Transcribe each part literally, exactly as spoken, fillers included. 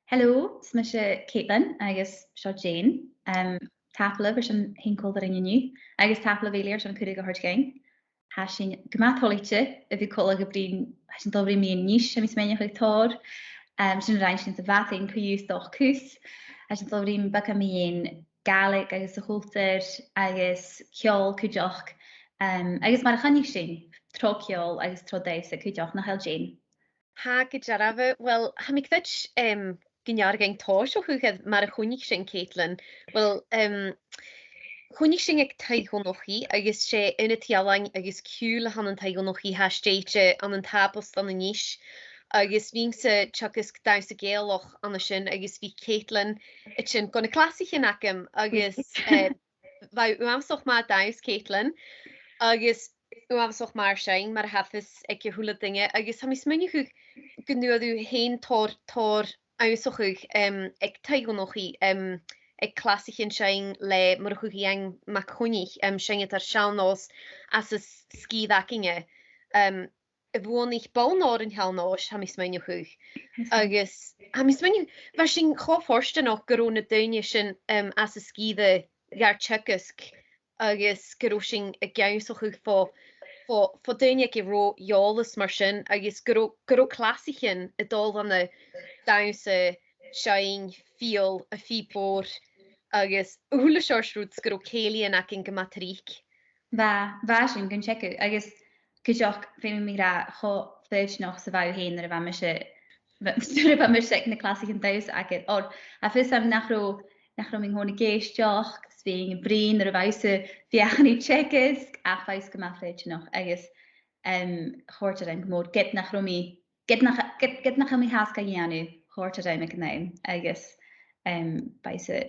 Hello, is mise Caitlin agus seo Jane. Um, tapadh leibh airson tighinn còmhla rinn an-diugh, agus tapadh leibh uile airson cuireadh a thoirt dhuinn. Tha sinn gu math toilichte a bhith còmhla a' bruidhinn, tha sinn a' dol a bhruidhinn mu dheidhinn nis, tha mi a' smaoineachadh, tòrr. Um, sin a rinn sinn sa mhadainn, co-dhiù, is dòcha, tha sinn a' dol a bhruidhinn beagan mu dheidhinn Gàidhlig agus a' chultar agus ceòl cuideachd, um, agus mar a choinnich sinn, tro cheòl agus tro dannsa cuideachd, nach eil, Jane? Tha, gu dearbh. Uill, tha mi a' creidsinn, um, gun dèanadh e tòiseachadh mar a choinnich sinn, Caitlin. Uill, um, choinnich sinn aig Taigh Dhonnchaidh, agus 's e aon taigh-ealain agus ciùil a th' ann an Taigh Dhonnchaidh, tha stèidse ann an t-Àbast ann an Nis, agus bhithinn-sa a' teagasg dannsa Gàidhealach an sin, agus bha Caitlin a' tighinn gu na clasaichean agam, agus, eh, bha thu uabhasach math a' dannsa, Caitlin, agus uabhasach math air seinn, mar a tha fios aig a h-uile duine, agus tha mi a' smaoineachadh gun d' fhuair thu fhèin tòrr, tòrr ionnsachadh, em, aig Taigh Dhonnchaidh, em, aig clasaichean seinn le Murchadh Iain MacCoinnich, em, seinnidh e air sean-nòs às an s-, sgìre againne, em, a bhuannaich bonn òir an t-sean-nòis, tha mi a' smaoineachadh. Agus tha mi a' smaoineachadh, bha sinn cho fortanach gun robh na daoine sin, em, às an sgìre gar teagasg, agus gun robh sinn ag ionnsachadh fo, fo, fo dhaoine aig an robh eòlas mar sin, agus gun robh, gun robh clasaichean a' dol ann an dannsa, seinn, fidheall, a' phìob mhòr, agus a h-uile seòrsa rud, 's gun robh cèilidhean againn gu math tric. Bha, bha sin gun teagamh, agus cuideachd, feumaidh mi ràdh, cho foighidneach 's a bha thu fhèin nuair a bha mise, nuair a bha mise aig na clasaichean dannsa agad, oir tha fios agam nach robh, nach robh mi an-còmhnaidh ag èisteachd, 's bhithinn a' bruidhinn nuair a bha thusa a' feuchainn ri teagasg, ach bha thusa gu math foighidneach, agus, em, chòrd e rium gu mòr, ged nach robh mi, ged nach, ged, ged nach eil mi fhathast ga dhèanamh, chòrd e rium aig an àm, agus, em, bha thusa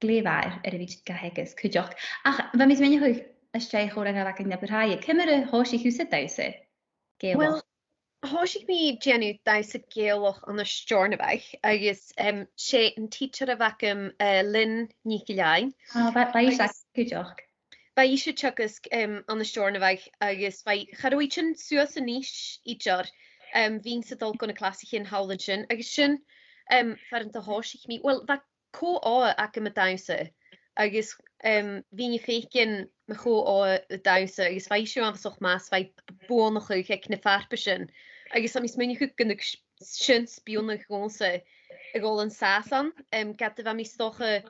glè mhath air, air a bhith ga theagasg cuideachd. Ach bha mi a' smaoineachadh, às dèidh chomhràin a bh' againn na bu tràithe, ciamar a thòisich thusa dannsa Gàidhealach? Uill, thòisich mi a' dèanamh dannsa Gàidhealach ann an Steòrnabhagh, agus, em, 's e an tidsear a bh' agam, eh, Lynn NicIllEathain. Ah, bha, bha ise cuideachd. Bha ise a' teagasg, em, ann an Steòrnabhagh, agus bha, cha robh i a' tighinn suas a-nis idir, em, bhithinn-sa a' dol gu na clasaichean thall an sin, agus sin, em, far an do thòisich mi. Uill, bha co-ogha agam a' dannsa, agus, em, bhithinn a' faicinn mo cho-ogha a' dannsa, agus bha ise uabhasach math, bha i buannachadh aig na farpaisean, agus tha mi a' smaoineachadh gun tug s-, sin spionnadh dhòmhsa a dhol an sàs ann, em, ged a bha mi 's dòcha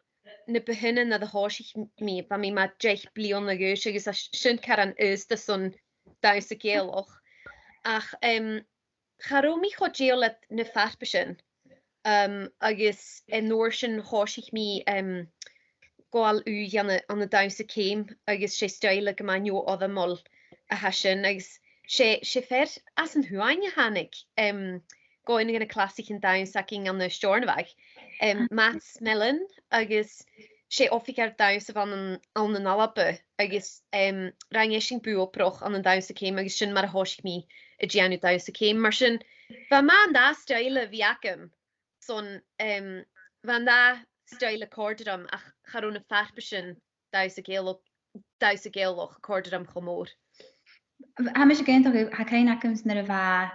na bu shine nuair a thòisich mi, bha mi mu dheich bliadhna a dh'aois, agus tha s-, sin caran aosta son dannsa Gàidhealach. Ach, em, cha robh mi cho dèidheil air na farpaisean, um, agus an uair sin thòisich mi, um, a' gabhail ùidh ann an, ann an dannsa ceum, agus 's e stoidhle gu math neo-fhoirmeil a tha sin, agus 's e, 's e fear às an Uain a thàinig, um, gu aon de na clasaichean dannsa againn ann an Steòrnabhagh, um, Mats Mellin, agus 's e oifigear dannsa a bh' ann an, ann an Alba, agus, em, rinn esan buaidh obrach ann an dannsa ceum, agus sin mar a thòisich mi a' dèanamh dannsa ceum. Mar sin, bha e math an dà stoidhle a bhith agam, son, em, bha an dà stoidhle a' còrdadh rium, ach cha robh na farpaisean dannsa Gàidhealach, dannsa Gàidhealach a' còrdadh rium cho mòr. Tha mise ag aontachadh, tha cuimhne agam nuair a bha,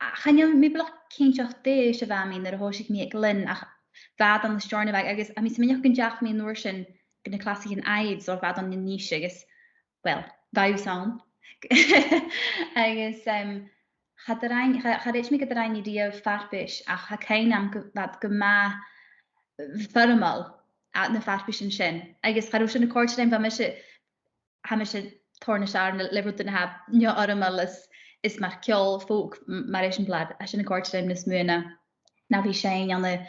a, chan eil mi buileach cinnteach dè às a bha mi nuair a thòisich mi aig Lynn, ach bha iad ann an Steòrnabhagh, agus tha mi a' smaoineachadh gun deach mi an uair sin gu na clasaichean aghaidh, oir bha iad ann an Nis agus, well, bha thusa ann. Agus, em, cha do rinn, cha, cha chreid mi gun do rinn i riamh farpais, ach tha cuimhne agam gu, bha iad gu math foirmeil, a, na farpaisean sin. Agus cha robh sin a' còrdadh rium, bha mise, tha mise tòrr nas fheàrr le, le rudan a tha neo-fhoirmeil is, is mar ceòl, folk, m-, mar eisimpleir, tha sin a' còrdadh rium nas motha na, na bhith a' seinn ann an,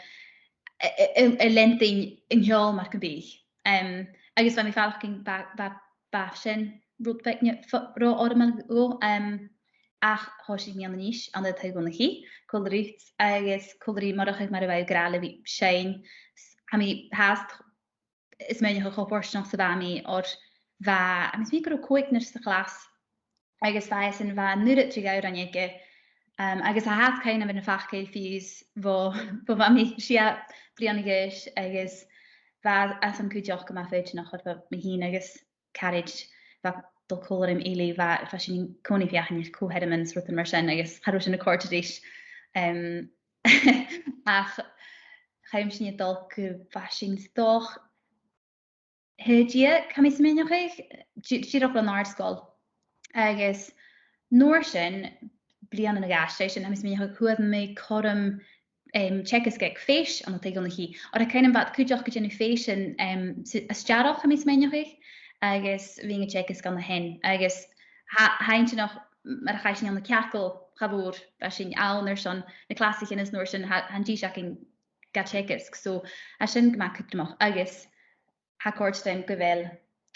a, a, a, a' leantainn an ceòl mar gum biodh. Em, agus bha mi a' faireachdainn, bha, bha, bha sin rud beag neo-, fo-, ro-fhoirmeil dhomh, em, ach thòisich mi ann an Nis, ann an Taigh Dhonnchaidh, còmhla riut, agus còmhla ri Murchadh, mar a bha thu ag ràdh, le bhith a' seinn. S-, tha mi fhathast a' smaoineachadh cho fortanach 's a bha mi, oir bha, tha mi a' smaoineachadh gun robh còignear sa chlas, agus bha esan, bha an uiread de dh'òrain aige, um, agus tha fhathast cuimhne agam air na faclan fiù 's bho, bho bha mi sia bliadhna a dh'aois, agus bha esan cuideachd gu math foighidneach oir bha mi fhìn agus caraid, bha dol còmhla rium, Eilidh, bha, bha sinn an-còmhnaidh a' feuchainn ri co-shearmon 's rudan mar sin, agus cha robh sin a' còrdadh ris. Um, ach chaidh sinn a' dol gu, bha sinn 's dòcha, third year, tha mi a' smaoineachadh, dì-, dìreach ron àrd-sgoil. Agus an uair sin, bliadhna no dhà às dèidh sin, tha mi a' smaoineachadh, fhuair mi cothrom, em, teagasg aig Fèis ann an Taigh Dhonnchaidh. Oir tha cuimhne agam bha iad cuideachd a' dèanamh Fèisean, em, s-, as t-earrach, tha mi a' smaoineachadh. Agus bhithinn a' teagasg ann a shin. Agus tha, tha e inntinneach mar a chaidh sinn ann an cearcall, cha mhòr, bha sinn ann airson na clasaichean is an uair sin, tha, tha an dithis againn ga teagasg. So, tha sin gu math cudromach. Agus tha e a' còrdadh rium gu bheil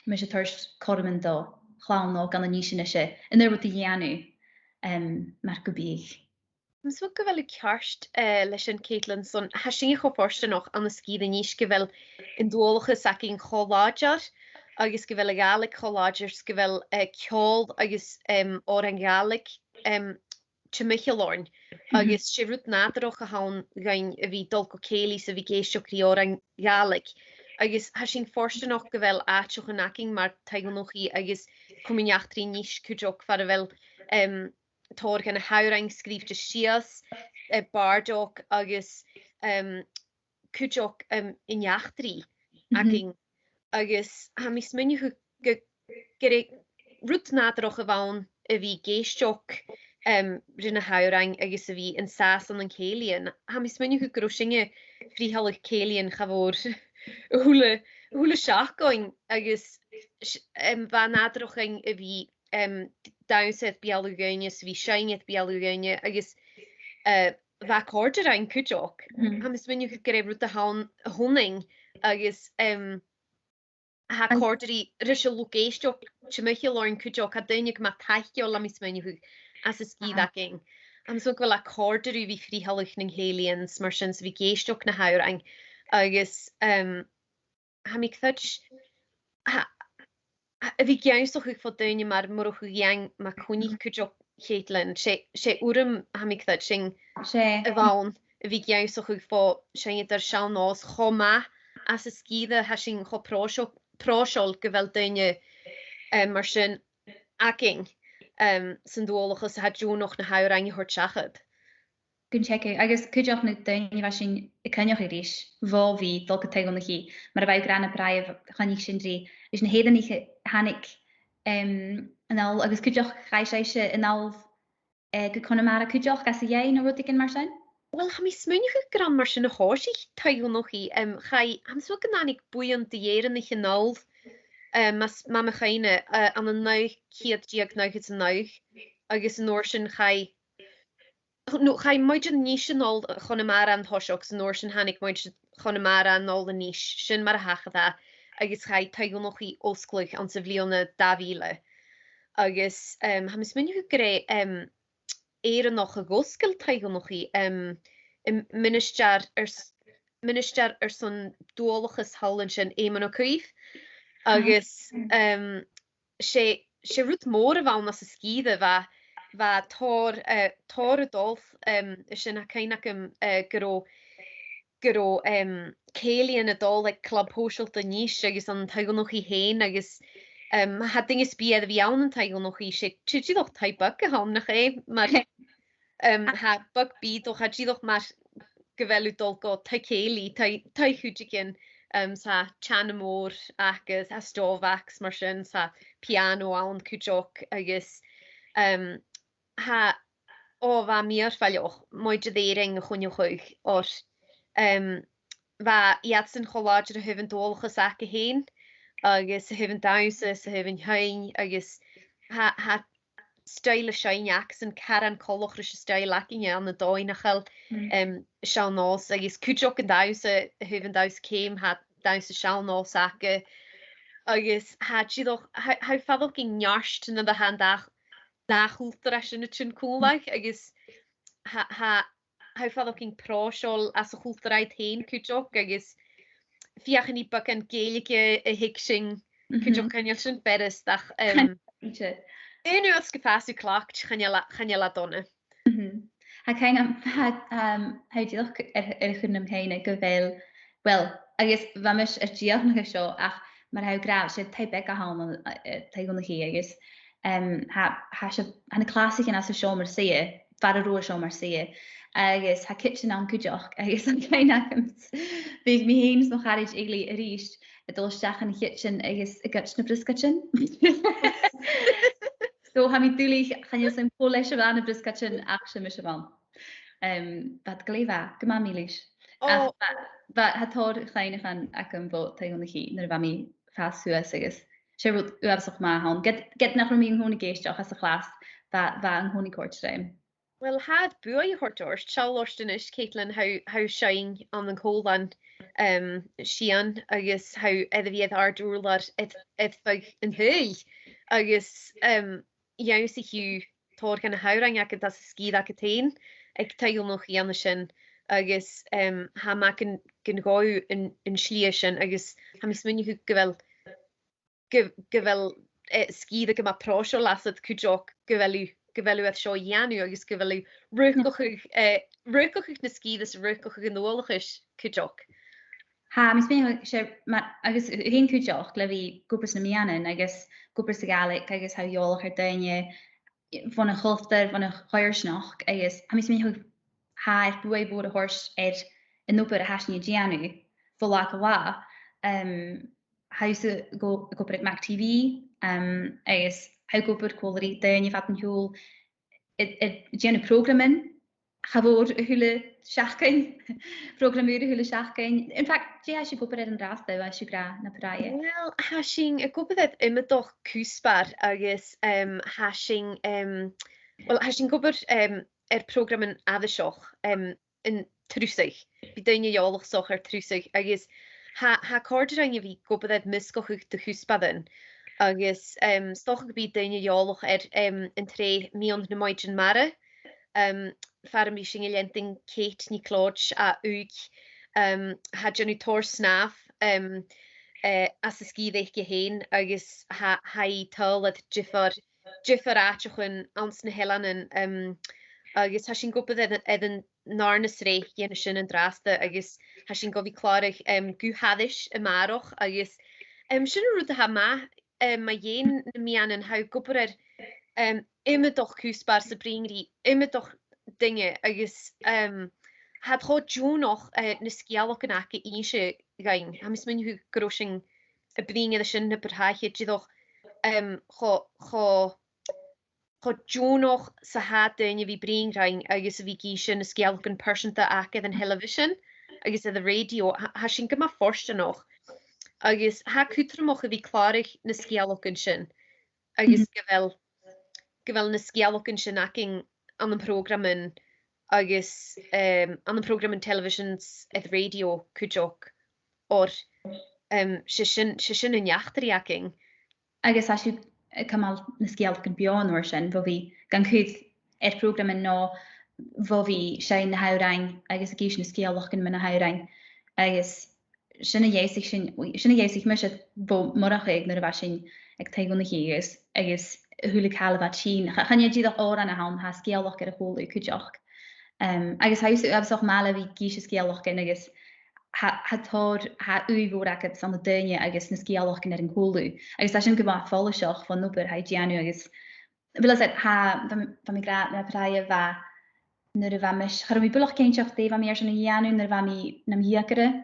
mise a' toirt cothroman do chlann òg ann an Nis a-nise an aon rud a dhèanamh, em, mar gum biodh. Tha mi a' smaoineachadh gu bheil thu ceart, eh, leis sin, Caitlin, son tha sinn cho fortanach ann an sgìre Nis gu bheil an dualchas againn cho làidir agus gu bheil a' Ghàidhlig cho làidir 's gu bheil, eh, ceòl agus, em, òrain Ghàidhlig, em, timcheall oirnn. Mhm. Agus 's e rud nàdarrach a th' ann dhuinn a bhith a' dol gu cèilidh 's a bhith ag èisteachd ri òrain Ghàidhlig. Agus tha sinn fortanach gu bheil àiteachan againn mar Taigh Dhonnchaidh agus Comunn Eachdraidh Nis cuideachd far a bheil, em, tòrr dha na h-òrain sgrìobhte sìos, eh, bàrdachd agus, em, cuideachd, em, an eachdraidh Mhm. againn. Agus tha mi a' smaoineachadh gu, gur e rud nàdarrach a bh' ann a bhith ag èisteachd, em, ri na h-òrain agus a bhith an sàs ann an cèilidhean. Tha mi a' smaoineachadh gun robh sinne a' frithealadh cèilidhean cha mhòr a h-uile, a h-uile seachdain agus s-, em, bha e nàdarrach dhuinn a bhith, em, dannsa air beulaibh dhaoine, 's a bhith a' seinn air beulaibh dhaoine agus, eh, bha e a' còrdadh rinn cuideachd. Mhm. Tha mi a' smaoineachadh gur e rud a th' ann a th' annainn agus, em, tha e a' còrdadh ri-, ris an luchd-èisteachd timcheall oirnn cuideachd, tha daoine gu math taiceil, tha mi a' smaoineachadh, anns an sgìre againn. Tha mi a' smaoineachadh gu bheil e a' còrdadh riutha a bhith a' frithealadh nan cèilidhean 's mar sin 's a bhith ag èisteachd na h-òrain. Agus, em, tha mi a' creidsinn, tha, a bhith ag ionnsachadh fo dhaoine mar Murchadh Iain MacCoinnich cuideachd, Caitlin, 's e, 's e urram, tha mi a' creidsinn, 's e, a bh' ann a bhith ag ionnsachadh fo seinneadairean sean-nòs cho math anns an sgìre, tha sinn cho pròiseo-, pròiseil gu bheil daoine, em, mar sin againn, em, san dualchas a tha deònach na h-òrain a thoirt seachad. Gun teagamh, agus cuideachd na daoine a bha sinn a' coinneachadh ris, bho bhith a' dol gu Taigh Dhonnchaidh, mar a bha thu ag ràdh, na bràithrean a choinnich sinn ri, is na h-Èireannaich a thàinig, em, a-nall, agus cuideachd chaidh sibhse a-nall, eh, gu Conamara cuideachd às a dhèidh no rudeigin mar sin? Uill, tha mi a' smaoineachadh gur ann mar sin a thòisich Taigh Dhonnchaidh, em, chaidh, tha mi a' smaoineachadh gun tàinig buidheann de dh'Èireannaich a-nall, em, mas, ma tha mi a' cuimhneachadh, eh, ann an naoi ceud deug naochad 's a naoi, agus an uair sin chaidh no, chaidh muinntir Nis a-nall a Chonamara an toiseach, 's an uair sin thàinig muinntir Chonamara a-nall a Nis, sin mar a thachair e, agus chaidh Taigh Dhonnchaidh fhosgladh anns a' bhliadhna dà mhìle. Agus, em, tha mi a' smaoineachadh gur e, em, Èireannach a dh'fhosgail Taigh Dhonnchaidh, em, am ministear air s-, ministear airson dualchas thall an sin, Éamonn Ó Cuív. Agus, em, 's e, 's e rud mòr a bh' ann anns an sgìre, bha, bha tòrr, eh, tòrr a' dol, em, is sin, tha cuimhne agam, eh, gun robh, gun robh, em, cèilidhean a' dol aig Club Shòisealta Nis agus an Taigh Dhonnchaidh fhèin agus, em, tha duine sam bith air a bhith ann an Taigh Dhonnchaidh, 's e, 's e dìreach taigh beag a th' ann, nach e? Mar, em, tha e beag bìodach, tha e dìreach mar gu bheil thu a' dol gu taigh-cèilidh, taigh, taigh cuideigin, em, 's tha teine mòr aca, tha stòbh aca 's mar sin, 's tha piàno ann cuideachd, agus, em, tha, o, bha e mìorbhaileach, muinntir Èirinn a choinneachadh, oir, em, bha iadsan cho làidir a thaobh an dualchais aca fhèin, agus a thaobh an dannsa, 's a thaobh an t-seinn, agus tha, tha stoidhle seinn acasan caran coltach ris an stoidhle againne ann an Dòmhnallach, em, sean-nòs, agus cuideachd an dannsa, a thaobh an dannsa ceum, tha dannsa sean-nòs aca, agus tha dìreach, tha, tha e a' faireachdainn neart nuair a tha an dà, dà chultar sin a' tighinn còmhla, agus tha, tha, tha e a' faireachdainn pròiseil anns a' chultar agad fhèin cuideachd, agus feuchainn ri beagan Gaeilge a thuigsinn cuideachd, chan eil sin furasta, ach, em, aon uair 's gum fàs thu cleachdte, chan eil e, chan eil e dona. Mhm. Tha cuimhne agam, tha, um, tha dìreach air, air a chur nam chuimhne gu bheil, well, agus bha mise air dìochuimhneachadh seo, ach mar a tha thu ag ràdh, 's e taigh beag a th' ann, eh, Taigh Dhonnchaidh, agus, em, tha, tha seo, tha na clasaichean anns an seòmar-suidhe, far an robh an seòmar-suidhe, agus tha kitchen ann cuideachd, agus tha cuimhne agam, bhiodh mi fhìn 's mo charaid Eilidh a-rithist a' dol a-steach dhan kitchen agus a' goid na briosgaidean. So tha mi duilich, chan eil fhios agam cò leis a bha na briosgaidean ach 's e mise a bh' ann. Um, bha iad glè mhath, gu math mìlidh. Ach bha, bha, tha tòrr chuimhneachain agam bho taigh Dhonnchaidh nuair a bha mi a' fàs suas agus 's e rud uabhasach math a th' ann. Ged, ged nach robh mi an-còmhnaidh ag èisteachd às a' chlas, bha, bha e an-còmhnaidh a' còrdadh rium. Well, tha e buaidh a thoirt ort, seall ort a-nis, Caitlin, tha, tha thu a' seinn ann an còmhlan, um, Sian agus tha thu air a bhith air àrd-ùrlar air, air feadh an t-saoghail. Agus, um, dh'ionnsaich thu tòrr dha na h-òrain agad anns an sgìre agad fhèin aig taigh Dhonnchaidh an sin, agus, um, tha mi gun, gun gabh thu an, an slighe sin, agus tha mi a' smaoineachadh gu bheil, gu, gu bheil, eh, sgìre gu math pròiseil asad cuideachd gu bheil thu, gu bheil thu air seo a dhèanamh agus gu bheil thu a' riochdachadh, eh, riochdachadh na sgìre 's a' riochdachadh an dualchais cuideachd. Tha, tha mi a' smaoineachadh, 's e, ma-, agus thu fhèin cuideachd le bhith ag obair sna meadhanan agus ag obair sa Ghàidhlig agus tha thu eòlach air daoine bhon a' chultar, bhon a' choimhearsnachd, agus tha mi a' smaoineachadh tha e air buaidh mhòr a thoirt air an obair a tha sinn a' dèanamh bho latha gu latha. Um, tha thusa ag o-, ag obair aig Mac T V, um, agus tha thu ag obair còmhla ri daoine fad an t-siubhail, a', a' dèanamh prògraman, cha mhòr a h-uile seachdain, prògram ùr a h-uile seachdain. In fact, dè tha sibh ag obair air an-dràsta, a bheil sibh ag ràdh, na pàrantan? Well, tha sinn ag obair air iomadach cuspair agus, um, tha sinn, um, well, tha sinn ag obair, um, air prògraman aithriseach, um, an trusadh. Bidh daoine eòlach air trusadh agus tha, tha e a' còrdadh rinn a bhith ag obair air measgachadh de chuspairean. Agus, um, 's dòcha gum bi daoine eòlach air, um, an t-sreath Meadhan nam Maighdeann-mara, um, far am bi sinn a' leantainn Ceit NicLeòid à Ùig, um, tha i a' dèanamh tòrr snàmh, um, eh, anns an sgìre aice fhèin, agus tha, tha i a' tadhal air diofar, diofar àiteachan anns na h-eileanan, um, agus tha sinn ag obair air, air an dàrna sreath dhen sin an-dràsta, agus tha sinn gu bhith a' clàradh, um, Guth-thairis a-màireach, agus, um, sin an rud a tha math, um, mu dheidhinn na meadhanan, tha thu ag obair air, um, iomadach cuspair 's a' bruidhinn ri iomadach duine, agus, um, tha iad cho deònach, eh, na sgeulachdan aca innse dhuinn. Tha mi a' smaoineachadh gun robh sinn a' bruidhinn air sin na bu tràithe, dìreach, um, cho, cho cho deònach 's a tha daoine a bhith a' bruidhinn rinn agus a bhith ag innse na sgeulachdan pearsanta aca air an television agus air an rèidio, tha, tha sin gu math fortanach. Agus tha e cudromach a bhith a' clàradh na sgeulachdan sin, agus gu bheil, gu bheil na sgeulachdan sin againn ann am prògraman agus, um, ann am prògraman television 's air rèidio cuideachd, oir, um, 's e sin, 's e sin an eachdraidh againn. Agus tha sibh a' cumail na sgeulachdan beò an uair sin, bho bhith gan cur air prògraman no bho bhith a' seinn na h-òrain agus ag innse na sgeulachdan mu na h-òrain. Agus sin a dh'fhàs sinn, sin a dh'fhàs mise bho Mhurchaidh nuair a bha sinn aig taigh Dhonnchaidh agus, agus a h-uile càil a bha tighinn. Cha, chan e dìreach òran a th' ann, tha sgeulachd air a chùlaibh cuideachd. Um, agus tha thusa uabhasach math le bhith ag innse sgeulachdan agus tha, tha tòrr, tha ùidh mhòr agad ann an daoine agus na sgeulachdan air an cùlaibh. Agus tha sin gu math follaiseach bhon obair a tha thu a' dèanamh agus, well, as I said, tha, bha, bha mi ag ràdh nuair a bha, nuair a bha mise, cha robh mi buileach cinnteach dè bha mi airson a dhèanamh nuair a bha mi nam dheugaire.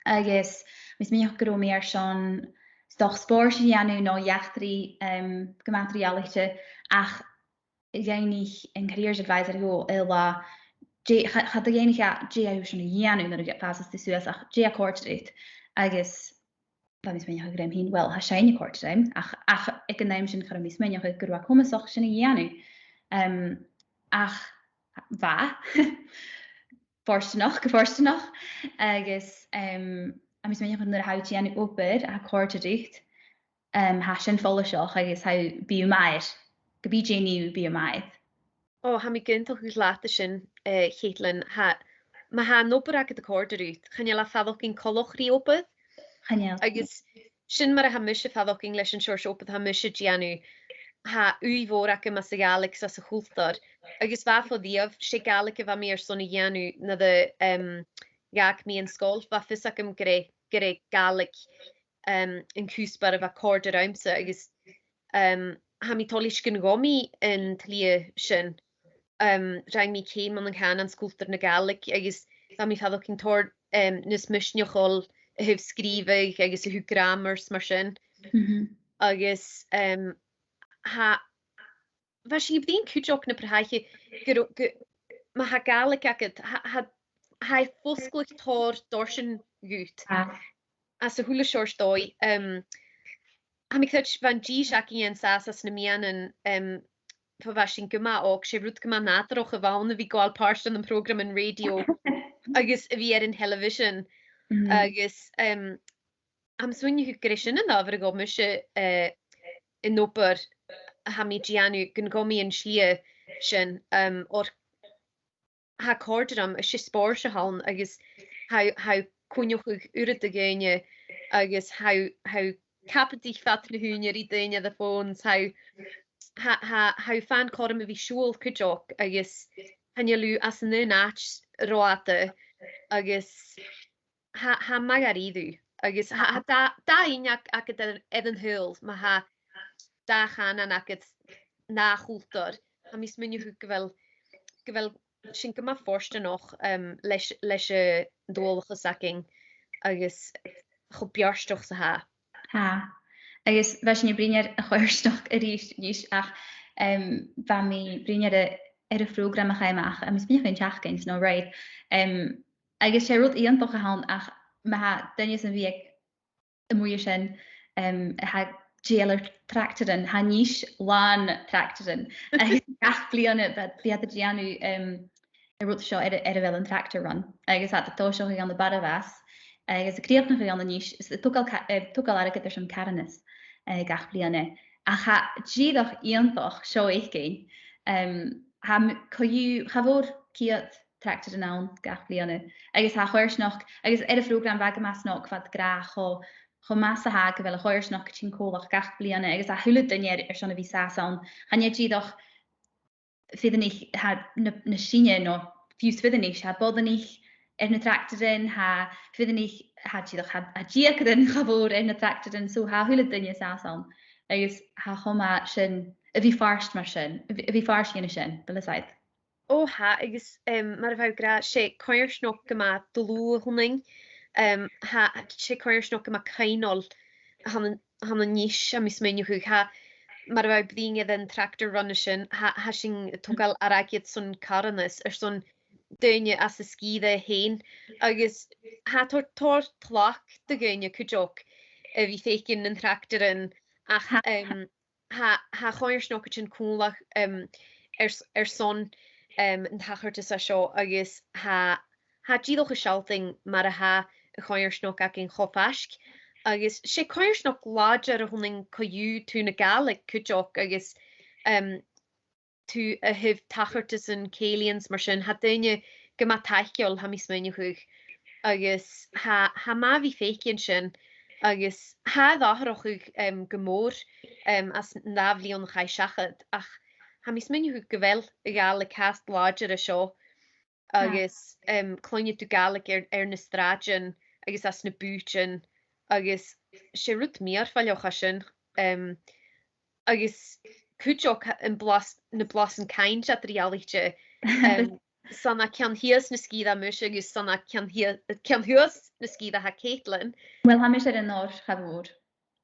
Agus tha mi a' smaoineachadh gun robh mi airson, 's dòcha, spòrs a dhèanamh no eachdraidh, um, gu math eadar-dhealaichte, ach dh'fhaighnich an careers advisor dhomh aon latha, dè, cha, cha do dh'fhaighnich e dè tha thu airson a dhèanamh nuair a fàsas tu suas, ach dè a' còrdadh riut. Agus bha mi a' smaoineachadh rium fhìn, well, tha seinn a' còrdadh rium, ach, ach aig an àm sin cha robh mi a' smaoineachadh gun robh e comasach sin a dhèanamh. Um, ach bha, fortanach, gu fortanach, agus, um, tha mi a' smaoineachadh nuair a tha thu a' dèanamh obair a tha a' còrdadh riut, um, tha sin follaiseach agus tha, bidh thu math air, ge bith dè nì thu, bidh thu math air. Ò, tha mi ag aontachadh leat an sin, eh, Caitlin. Tha, ma tha an obair agad a' còrdadh riut, chan eil e a' faireachdainn coltach ri obair. Chan eil. Agus sin mar a tha mise a' faireachdainn leis an seòrsa obair a tha mise a' dèanamh. Tha ùidh mhòr agam anns a' Ghàidhlig 's anns a' chultar. Agus bha fo-dhiù, 's e Gàidhlig a bha mi airson a dhèanamh nuair a, em, dh'fhàg mi an sgoil. Bha fios agam gur e, gur e Gàidhlig, em, an cuspair a bha a' còrdadh riumsa, agus, em, tha mi toilichte gun do ghabh mi an t-slighe sin. um, rinn mi ceum ann an cànan 's cultar na Gàidhlig, agus bha mi a' faireachdainn tòrr, um, nas misneachail a thaobh sgrìobhadh agus a thaobh gràmar 's mar sin. Mhm. Agus, um, tha, bha sinn a' bruidhinn cuideachd na b' fheàrr, gu, gu, ma tha Gàidhlig agad, tha, tha, tha e fosgladh tòrr dorsan dhut. Ah. Anns a h-uile seòrsa dòigh. Um, tha mi a' creids' bha an dithis againn an sàs anns na meadhanan, um, bho bha sinn gu math òg, 's e rud gu math nàdarrach a bh' ann a bhith a' gabhail pàirt ann am prògraman rèidio agus a bhith air an television. Mhm. Agus, um, tha mi a' smaoineachadh gur e sin an adhbhar a ghabh mise, eh, an obair a tha mi a' dèanamh, gun gabh mi an slighe sin, um, oir tha e a' còrdadh rium, 's e spòrs a th' ann, agus tha, tha e a' coinneachadh uiread de dhaoine, agus tha, tha cabadaich fad na h-ùine ri daoine air a' fòn, tha, tha, tha, tha e a' faighinn cothrom a bhith a' siubhal cuideachd, agus chan eil thu anns an aon àite ro fhada, agus tha, tha e math dha-rìribh, agus tha, tha dà, dà fhìrinn ag-, agad air, air an t-saoghal, ma tha dà chànan agad, dà chultar. Tha mi a' smaoineachadh gu bheil, gu bheil sinn gu math fortanach, um, leis, leis an dualchas againn agus cho beartach 's a tha. Tha. Agus bha sinn a' bruidhinn air a' choimhearsnachd a-rithist a-nis, ach, um, bha mi a' bruidhinn air a, air a' phrògram a chaidh a-mach, um, is bhiodh an t-seachdain, no, right. Um, agus 's e rud iongantach a th' ann, ach ma tha duine sam bith aig a-muigh an sin, um, a tha dèidheil air tractaran, tha Nis làn tractaran. Agus gach bliadhna, bha, bha iad a' dèanamh, um, an rud seo air, air a bheil an tractor run. Agus tha iad a' tòiseachadh ann am Barabhas, agus a' crìochnachadh ann an Nis, is a' togail ca-, eh, togail airgead airson carthannas, eh, gach bliadhna. Ach tha e dìreach iongantach seo fhaicinn. Um, tha m-, co-dhiù, cha mhòr ceud tractaran ann gach bliadhna. Agus tha a' choimhearsnachd, agus air a' phrògram bha e gu math snog fad gràdh cho, cho math 's a tha gu bheil a' choimhearsnachd a' tighinn còmhla gach bliadhna, agus tha a h-uile duine air, airson a bhith sàs ann. Chan e dìreach fireannaich, tha na, na seann, no fiù 's fireannaich, tha boireannaich air na tractaran, tha fireannaich, tha dìreach, tha, tha deugairean, cha mhòr, air na tractaran, so tha a h-uile duine sàs ann. Agus tha e cho math sin, a bhith a' faireachdainn mar sin, a bhith, a bhith a' faireachdainn sin, a bheil fhios agad. Ò, tha, agus, um, mar a bha thu ag ràdh, 's e coimhearsnachd gu math dlùth a th' annainn, um, tha, 's e coimhearsnachd gu math coibhneil a th' ann an, a th' ann an Nis, tha mi a' smaoineachadh, tha, mar a bha thu a' bruidhinn air an tractor run sin, tha, tha sinn a' togail airgead son carthannas airson daoine às an sgìre fhèin, agus tha tòrr, tòrr tlachd do dhaoine cuideachd a bhith a' faicinn nan tractaran, ach, um, tha, tha a' choimhearsnachd a' tighinn còmhla, um, air s-, airson, um, an tachartas a seo, agus tha, tha e dìreach a' sealltainn mar a tha a' choimhearsnachd againn cho faisg. Agus 's e coimhearsnachd làidir a th' annainn co-dhiù, taobh na Gàidhlig cuideachd, agus, um, taobh, a thaobh tachartasan, cèilidhean 's mar sin, tha daoine gu math taiceil, tha mi a' smaoineachadh, agus tha, tha e math a bhith a' faicinn sin, agus tha e air atharrachadh, um, gu mòr, um, anns an dà bhliadhna a chaidh seachad, ach tha mi a' smaoineachadh gu bheil a' Ghàidhlig fhathast làidir an seo, agus, um, cluinnidh tu Gàidhlig air, air na sràidean agus anns na bùithtean, agus 's e rud mìorbhaileach a tha sin, um, agus cuideachd an blas-, na blasan-cainnt eadar-dhealaichte, um, 's ann à ceann shìos na sgìre a tha mise agus 's ann à ceann shìo-, ceann shuas na sgìre a tha Caitlin. Uill, tha mise air an Òir, cha mhòr.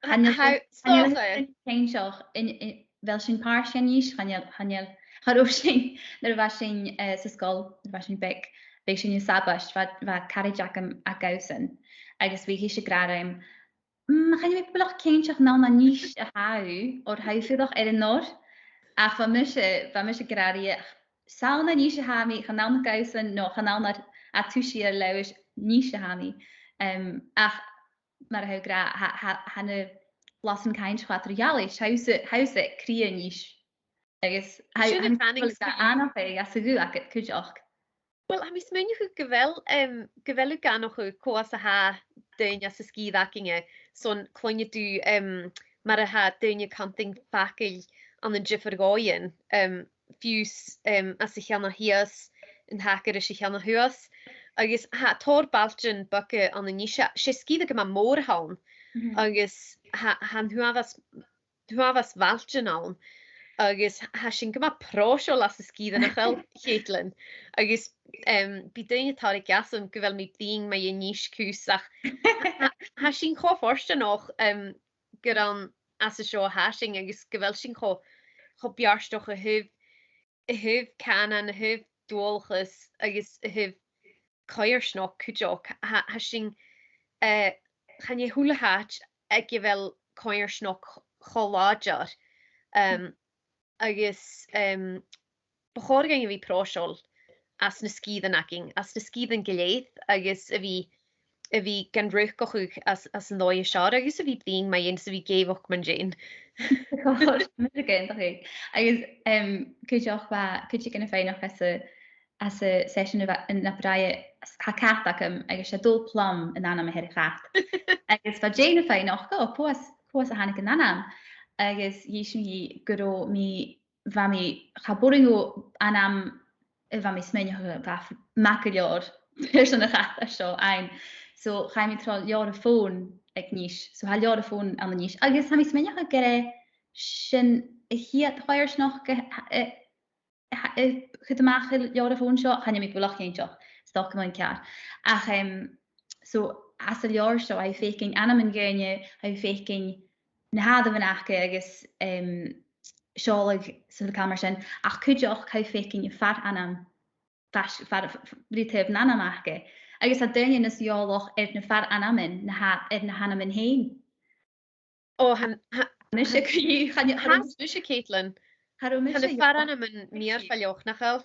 Chan eil, tha, chan eil sinn cinnteach, an, an, a bheil sinn pàirt dhen Nis, chan eil, chan eil, cha robh sinn, nuair a bha sinn, eh, sa sgoil, nuair a bha sinn beag, bhiodh sinn a' sabaid, bha, bha caraid agam à Gabhsan, agus bhiodh ise ag ràdh rium, mm, chan eil mi buileach cinnteach an ann an Nis a tha thu, oir tha thu fuireach air an Òir, ach bha mise, bha mise ag ràdh rithe, 's ann an Nis a tha mi, chan ann à Gabhsan, no chan ann air, à Tuiseal air Leòdhas, Nis a tha mi. Em, ach mar a tha thu ag ràdh, tha, tha, tha na blasan-cainnt cho eadar-dhealaichte, tha thusa, tha thusa cridhe Nis. Agus tha, sin a tha mi a' faireachdainn, an-àirde às a' ghuth agad cuideachd. Uill, tha mi a' smaoineachadh gu bheil, em, gu bheil thu ag aithneachadh cò às a tha daoine às an sgìre againne, son cluinnidh tu, em, mar a tha daoine a' cantainn faclan ann an diofar dhòighean, em, fiù 's, em, às a' cheann a shìos an taca ris a' cheann a shuas. Agus tha tòrr bailtean beaga ann an Nis, 's e sgìre gu math mòr a th' ann. Mhm. Agus tha, tha an t-uabhas, t-uabhas bhailtean ann. agus tha sinn gu math pròiseil anns an sgìre, nach eil, Caitlin? Agus, em, bidh daoine a' tarraing asam gu bheil mi a' bruidhinn mu dheidhinn Nis cus, ach tha, tha sinn cho fortanach, em, gur ann às an seo a tha sinn, agus gu bheil sinn cho, cho beartach a thaobh, a thaobh cànan, a thaobh dualchas, agus a thaobh coimhearsnachd cuideachd. Tha, tha sinn, eh, chan e a h-uile h-àite aig a bheil coimhearsnachd cho làidir. Em, agus, em, bu chòir dhuinn a bhith pròiseil anns na sgìrean againn, anns na sgìrean gu lèir, agus a bhith, a bhith gan rùcachadh anns, anns an dòigh as fheàrr, agus a bhith a' bruidhinn mu dheidhinn, 's a bhith ag èigheachd mun deidhinn. Gu dearbh, mise gu dearbh. Agus, em, cuideachd bha, cuideigin a' faighneachd anns a', anns an seisean a bha, an, na bràthair, tha cat agam, agus 's e Dol Plum an t-ainm a th' air a' chat. Agus bha Jane a' faighneachd, o, cò às, cò às a thàinig an t-ainm. Agus dh'inns mi dhi gun robh mi, bha mi, cha b' urrainn dhomh ainm a bha mi a' smaoineachadh, bha f-, math gu leòr pearsa na chata seo ann. So chaidh mi tro leabhar a' fòn aig Nis. So tha leabhar a' fòn ann an Nis. Agus tha mi a' smaoineachadh gur e sin a' chiad choimhearsnachd a, a, a, a chuir a-mach an leabhar a' fòn seo, chan eil mi buileach cinnteach, 's dòcha gu bheil mi ceàrr. Ach, em, so, anns an leabhar seo, tha thu a' faicinn ainmean dhaoine, tha thu a' faicinn na h-àireamhan aca agus, em, seòladh 's a h-uile càil mar sin, ach cuideachd tha thu a' faicinn far-ainm, far, far, f-, f-, ri taobh an ainm aca. Agus tha daoine nas eòlach air na far-ainmean na tha, air na h-ainmean fhèin. O, tha, tha, mise, chan, chan, chan, mise, Caitlin. Cha robh mise, tha na far-ainmean mìorbhaileach, nach eil?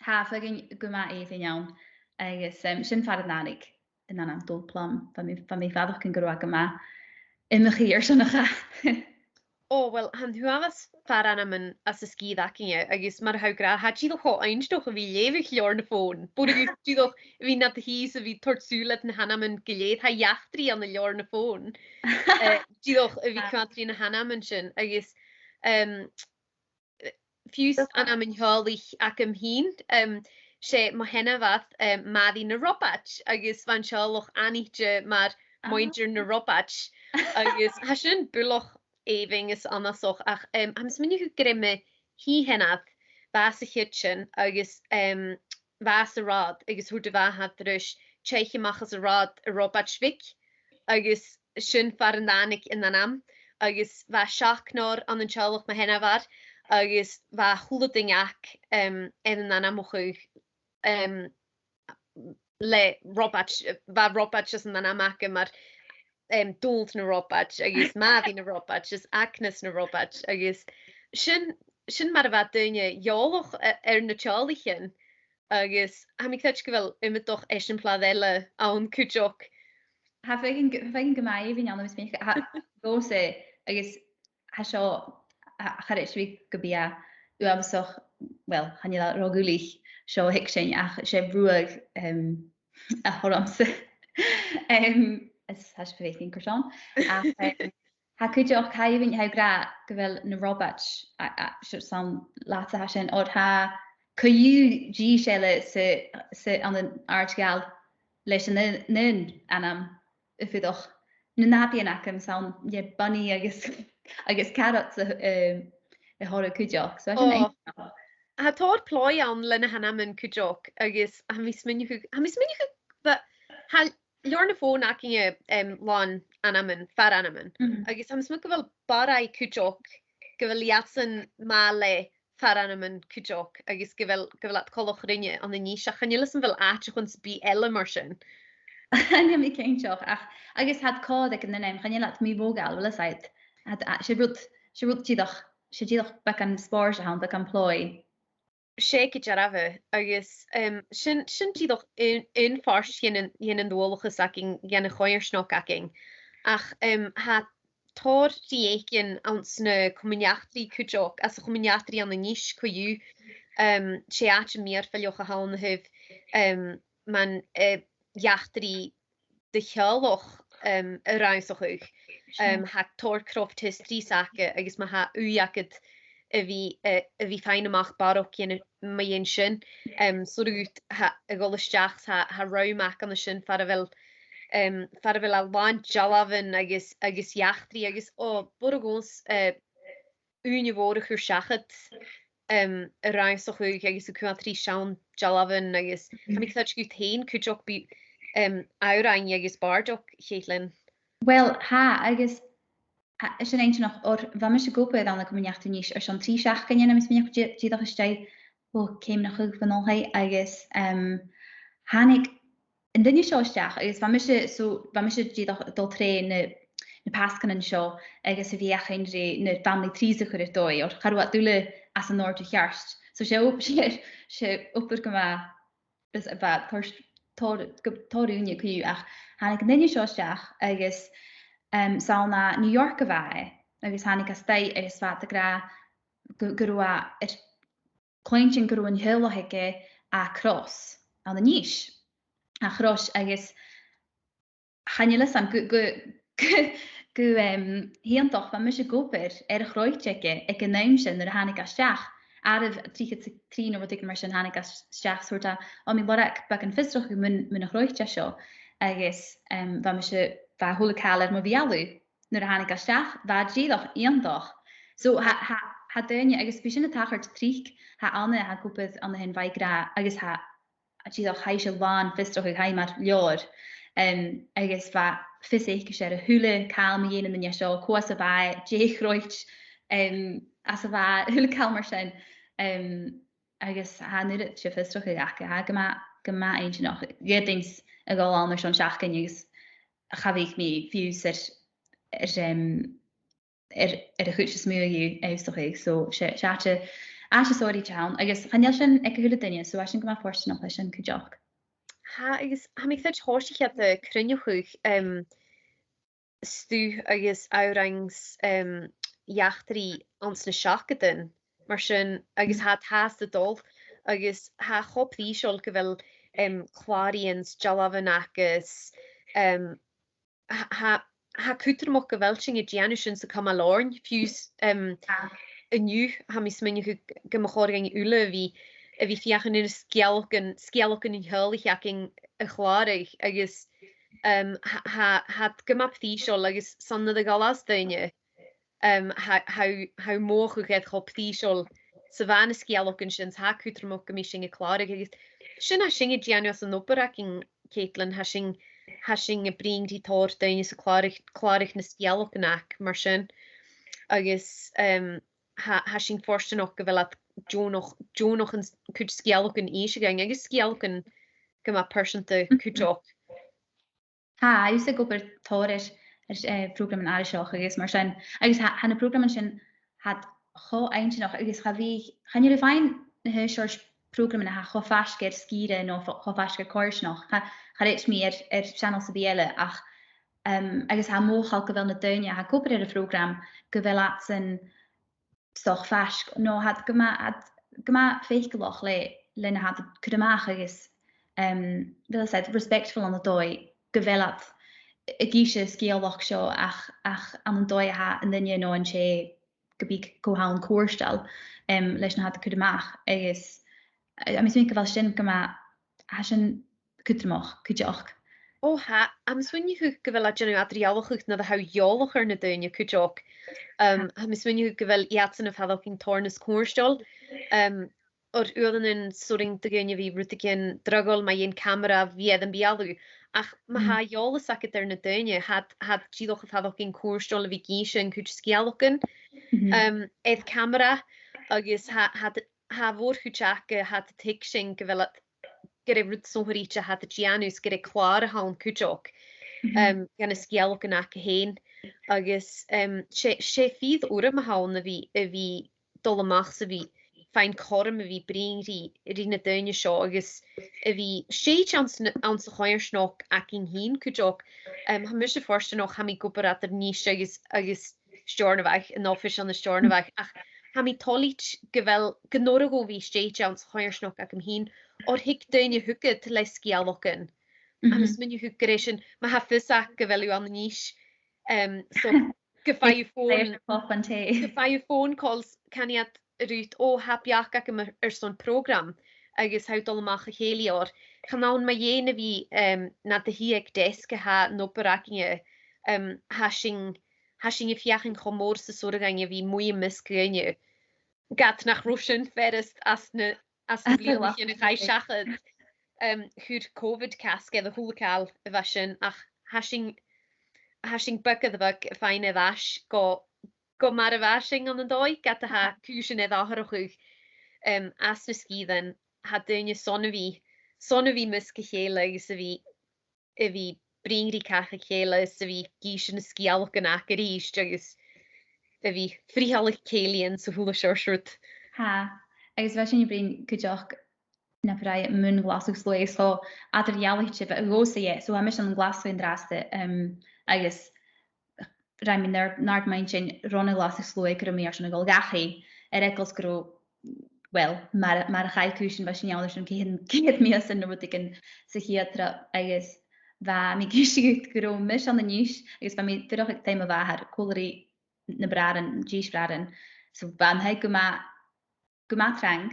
Tha, feumaidh gu math èibhinn ann. Agus, em, sin far an tàinig an t-ainm Dol Plum. Bha mi, bha mi a' faireachdainn gun robh e gu math iomchaidh airson a' chait. O, uill, tha an t-uabhas far-ainmean anns an sgìre againne, agus mar a tha thu ag ràdh, tha e dìreach cho inntinneach a bhith a' leughadh leabhar na fòn. B' urrainn dhut dìreach a bhith nad shuidhe 's a bhith a' toirt sùil air na h-ainmean gu lèir. Tha eachdraidh ann an leabhar na fòn. Eh, dìreach a bhith a' coimhead air na h-ainmean sin, agus, em, fiù 's ainmean teaghlaich agam fhìn, em, 's e mo sheanmhair, em, Màiri na Robaid, agus bha an teaghlach aithnichte mar muinntir na Robaid, agus tha sin buileach èibhinn is annasach, ach, em, tha mi a' smaoineachadh gur e mo shinn-seanair, bha e sa chidsin, agus, em, bha e sa rathad, agus thuirt a mhàthair ris, "Teich a-mach às an rathad, a Robaid Bhig," agus sin far an tàinig an t-ainm, agus bha seachdnar ann an teaghlach mo sheanmhar, agus bha a h-uile duine aca, em, air an ainmeachadh, em, le Robaid, bha Robaid às an t-ainm aca mar, em, Dòmhnall na Robaid, agus Màiri na Robaid, is Agnes na Robaid, agus sin, sin mar a bha daoine eòlach a-, air na teaghlaichean, agus tha mi a' creids' gu bheil iomadach eisimpleir eile ann cuideachd. Tha feadhainn gu, tha feadhainn gu math èibhinn ann, agus mi, tha, dhòmhsa, agus tha seo, tha, cha chreid mi gum bi e uabhasach, well, chan eil e ro ghuaillich seo a thuigsinn, ach 's e bruthadh, em, a th' ormsa. Em, is tha sibh a' faicinn carson. Ach, em, tha cuideachd, tha e, tha e ag ràdh gu bheil na Robaid, a, a, seo 's ann leatsa a tha sin, oir tha co-dhiù dithis eile sa, sa, ann an Àird Ghall leis an aon, an aon ainm a' fuireach. Na nàbaidhean agam, 's ann, yeah, Bunny agus, agus Carrot a, a, a th' orra cuideachd. So, tha sin inntinneach. Tha tòrr plòigh ann le na h-ainmean cuideachd, agus tha mi a' smaoineachadh, tha mi a' smaoineachadh, but tha leabhar na fòn againne, em, làn ainmean, far-ainmean. Mhm. Agus tha mi a' smaoineachadh gu bheil Barraigh cuideachd, gu bheil iadsan math le far-ainmean cuideachd, agus gu bheil, gu bheil iad coltach rinne ann an Nis, ach chan eil fhios agam a bheil àiteachan sam bith eile mar sin. Chan eil mi cinnteach, ach, agus tha iad còir aig an ainm, chan eil iad mì-mhodhail, a bheil fhios agad. Tha iad, a, 's e rud, 's e rud dìreach, 's e dìreach beagan spòrs a th' ann, beagan plòigh. 'S e gu dearbh, agus, em, sin, sin dìreach aon, aon phàirt dhen, dhen dualchas againn, dhen a' choimhearsnachd againn. Ach, em, tha tòrr ri fhaicinn anns na comainn eachdraidh cuideachd, anns a' chomainn eachdraidh ann an Nis co-dhiù, em, 's e àite mìorbhaileach a th' ann a thaobh, em, mar, eh, eachdraidh de theaghlach, em, a rannsachadh. Em, tha tòrr croft histories aca, agus ma tha ùidh agad a bhith, eh, a bhith faighinn a-mach barrachd dhen, mu dheidhinn sin, em, 's urrainn dhut tha, a dhol a-steach, tha, tha rùm aca an sin far a bheil, em, far a bheil e làn dealbhan agus, agus eachdraidh agus, o, b' urrainn dhòmhsa, eh, ùine mhòr a chur seachad, em, an rannsachadh agus a' coimhead ri seann dealbhan agus tha mi a' creidsinn gu bheil thu fhèin cuideachd, bidh, em, òrain agus bàrdachd, Caitlin. Well, tha, agus tha, sin inntinneach, oir bha mise ag obair ann an Comann Eachdraidh Nis airson trì seachdainean, agus bha mi dì-, dìreach a-staigh, o, ceum no dhà bhon oilthigh, agus, em, thàinig an duine seo a-steach, agus bha mise, so, bha mise dìreach a' dol tro na, na pasgan seo, agus a' feuchainn ri na family trees a chur air dòigh, oir cha robh iad uile anns an òrdugh cheart. So 's e op-, 's e, 's e obair gu math, is, bha tòrr, tòrr, gu, tòrr ùine co-dhiù, ach thàinig an duine seo a-steach, agus, em, 's ann à New York a bha e, agus thàinig e a-staigh, agus bha iad ag ràdh gu, gun robh e air cluinntinn gun robh an teaghlach aige à Crois ann an Nis. À Crois, agus chan eil fhios agam gu, gu, gu, gu, em, h-iongantach, bha mise ag obair air a' chroit aige aig an àm sin nuair a thàinig e a-steach. Àireamh trithead 's a trì no rudeigin mar sin, thàinig e a-steach, 's thuirt e, o, tha mi a' lorg beagan fiosrachaidh mun, mun a' chroit seo. Agus, em, bha mise, bha a h-uile càil air mo bheulaibh nuair a thàinig e a-steach, bha e dìreach iongantach. So, tha, tha, tha daoine, agus bidh sin a' tachairt tric, tha Anna, tha i ag obair ann a shin, bha i ag ràdh, agus tha, dìreach, tha i làn fiosrachaidh, tha i mar leabhar. Em, agus bha fios aice air a h-uile càil mu dheidhinn an duine seo, cò às a bha e, dè a' chroit, em, às a bha e, a h-uile càil mar sin. Em, agus tha an uiread sin fiosrachaidh aca, tha e gu math, gu math inntinneach. Dh'fhaodamaid a dhol ann airson seachdain agus cha bhiodh mi fiù 's air, air, em, air, air a' chuid as motha dhiubh ionnsachadh. So, 's e, 's e àite, àite sònraichte a th' ann, agus chan eil sin aig a h-uile duine, so tha sinn gu math fortanach leis sin cuideachd. Tha, agus tha mi a' creidsinn gun tòisich iad a' cruinneachadh, em, stuth agus òrain, em, eachdraidh anns na seachdadan, mar sin, agus tha iad fhathast a' dol, agus tha e cho prìseil gu bheil, em, clàraidhean 's dealbhan agus, em, tha, tha, tha e cudromach gu bheil sinn a' dèanamh sin sa Chomann Lorraine, fiù 's, em, an-diugh, tha mi a' smaoineachadh gu, gum bu chòir dhuinn uile a bhith, a bhith a' feuchainn ri na sgeulachdan, sgeulachdan an teaghlaich againn a chlàradh, agus, em, tha, tha, tha iad gu math prìseil agus 's ann nuair a dh'fhalbhas daoine, em, tha, tha, tha mothachadh air cho prìseil 's a bha na sgeulachdan sin, 's tha e cudromach gum bi sinn a' clàradh, agus sin a tha sinn a' dèanamh anns an obair againn, Caitlin, tha sinn, tha sinn a' bruidhinn ri tòrr dhaoine 's a' clàradh, clàradh nan sgeulachdan aca mar sin. Agus, em, tha, tha sinn fortanach gu bheil iad deònach, deònach an s-, cuid sgeulachdan innse dhuinn, agus sgeulachdan gu math pearsanta cuideachd. Tha, tha thusa ag obair tòrr air, air, eh, phrògraman aithriseach agus mar sin. Agus tha, tha na prògraman sin, tha iad cho inntinneach agus cha bhi, chan eil thu a' faighinn na h-, seòrsa prògraman a tha cho faisg air sgìre no fo-, cho faisg air coimhearsnachd. Cha, cha chreid mi air, air seanail sam bith eile ach, em, agus tha e mothachail gu bheil na daoine a tha ag obair air a' phrògram, gu bheil iadsan 's dòcha faisg, no tha iad gu math, tha iad gu math faiceallach le, le na tha iad a' cur a-mach agus, em, bheil iad respectful ann an dòigh gu bheil iad ag innse an sgeulachd seo ach, ach ann an dòigh a tha an duine no an tè ge bith cò th' ann comhartail, em, leis na tha iad a' cur a-mach agus, eh, tha mi a' smaoineachadh gu bheil sin gu math, tha sin cudromach cuideachd. O, tha, tha mi a' smaoineachadh gu bheil e a' dèanamh eadar-dhealachadh nuair a tha thu eòlach air na daoine cuideachd. Em, tha mi a' smaoineachadh gu bheil iadsan a' faireachdainn tòrr nas comhartail. Em, oir uaireannan 's urrainn do dhuine a bhith rudeigin draghail mu dheidhinn camara a bhith air am beulaibh. Ach ma tha eòlas agad air na daoine, tha iad, tha iad dìreach a' faireachdainn comhartail a bhith ag innse an cuid sgeulachdan, em, air camara, agus tha, tha iad tha a' mhòr-chuid aca, tha iad a' tuigsinn gu bheil iad, gur e rud sònraichte a tha iad a' dèanamh 's gur e clàr a th' ann cuideachd, em, dha na sgeulachdan aca fhèin. Agus, em, 's e, 's e fìor urram a th' ann a bhith, a bhith dol a-mach 's a bhith faighinn cothrom a bhith bruidhinn ri, ri na daoine seo agus a bhith stèidhichte anns na, anns a' choimhearsnachd againn fhìn cuideachd. Em, tha mise fortanach, tha mi ag obair eadar Nis agus, agus Steòrnabhagh, an oifis ann an Steòrnabhagh, ach tha mi toilichte gu bheil, gun urrainn dhomh a bhith stèidhichte anns a' choimhearsnachd agam fhìn, oir thig daoine thugad le sgeulachdan. Agus 's urrainn dhut gur e sin, ma tha fios aca gu bheil thu ann an Nis, em, so gum faigh thu phone, gum faigh thu phone calls, canaidh iad riut, o, tha beachd agam air, airson prògram, agus tha thu dol a-mach a chèilidh oirre. Chan ann mu dheidhinn a bhith, em, nad shuidhe aig deasg a tha an obair againne, em, tha sinn tha sinn a' feuchainn cho mòr 's as urrainn dhuinn a bhith a-muigh am measg dhaoine, ged nach robh sin furasta anns na, anns na bliadhnaichean a chaidh seachad. Um, chuir Covid casg air a h-uile càil a bha sin, ach tha sinn, tha sinn beag air bheag a' faighinn air ais gu, gu mar a bha sinn ann an dòigh, ged a tha cùisean air atharrachadh, um, anns na sgìrean. Tha daoine airson a bhith, airson a bhith am measg a chèile agus a bhith, a bhith a' bruidhinn ri càch a chèile is a bhith ag innse na sgeulachdan aca a-rithist agus a bhith a' frithealadh cèilidhean 's a h-uile seòrsa rud. Tha, agus bha sinn a' bruidhinn cuideachd na praghas mun Ghlaschu 's Lùth, so eadar-dhealaichte a dh'fhàs e, so tha mise ann an Glaschu an-dràsta, um, agus rinn mi an àrd, an àrd-mhadainn sin ron a' Ghlaschu 's Lùth gun robh mi airson a dhol dhachaigh, air eagal 's gun robh, well, mar, mar a chaidh cùisean, bha sinn eòlach airson ceithir, ceithir mìosan no rudeigin sa chiad trip, agus bha mi ag innse dhut gun robh mise ann a-nis, agus bha mi dìreach aig taigh mo mhàthar, còmhla ri na bràithrean, dithis bhràithrean, so bha an taigh gu math, gu math trang.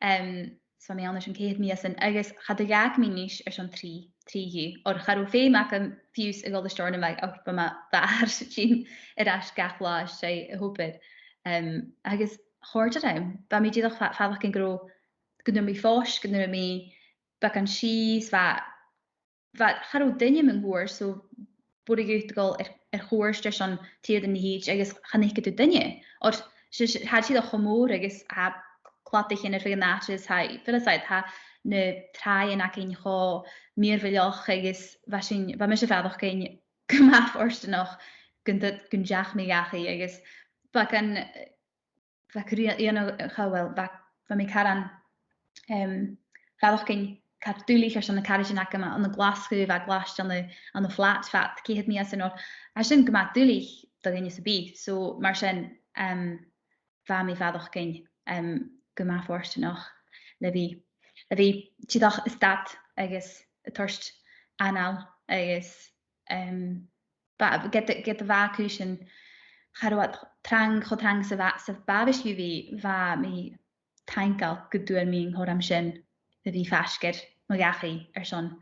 Um, so bha mi ann airson ceithir mìosan, agus cha do dh'fhàg mi a-nis airson trì, trì dhiubh, oir cha robh feum agam fiù 's a dhol a Steòrnabhagh, ach bha mo mhàthair a' tighinn air ais gach latha às dèidh a h-obair. Um, agus chòrd e rium, bha mi dìreach fa-, faireachdainn gun robh, gun robh mi fois, gun robh mi beagan sìos, bha, bha, cha robh duine mun cuairt, so b' urrainn dhut a dhol air, air chuairt airson tìde na h-Ìd agus chan fhaiceadh tu duine. Oir 's e, 's e, tha e dìreach cho mòr agus tha cladaichean air feadh an àite is tha, feumaidh mi ràdh, tha na tràighean againn cho mìorbhaileach agus bha sinn, bha mise a' faireachdainn gu math fortanach gun do, gun deach mi dhachaigh agus bha gun bha cur-, iongnadh, cha bheil, bha, bha mi caran, um, a' faireachdainn car duilich airson na caraidean agam ann an Glaschu, bha glaiste ann an, ann am flat fad ceithir mìosan, oir tha sin gu math duilich do dhuine sam bith. So mar sin, um, bha mi a' faireachdainn, um, gu math fortanach le bhith, le bhith dìreach a' stad agus a' toirt anail agus, um, bha, ged, ged a bha cùisean, cha robh iad trang, cho trang 's a bha, 's a b' àbhaist a bhith, bha mi taingeil gun d' fhuair mi an cothrom sin a bhith faisg air mo dhachaigh airson,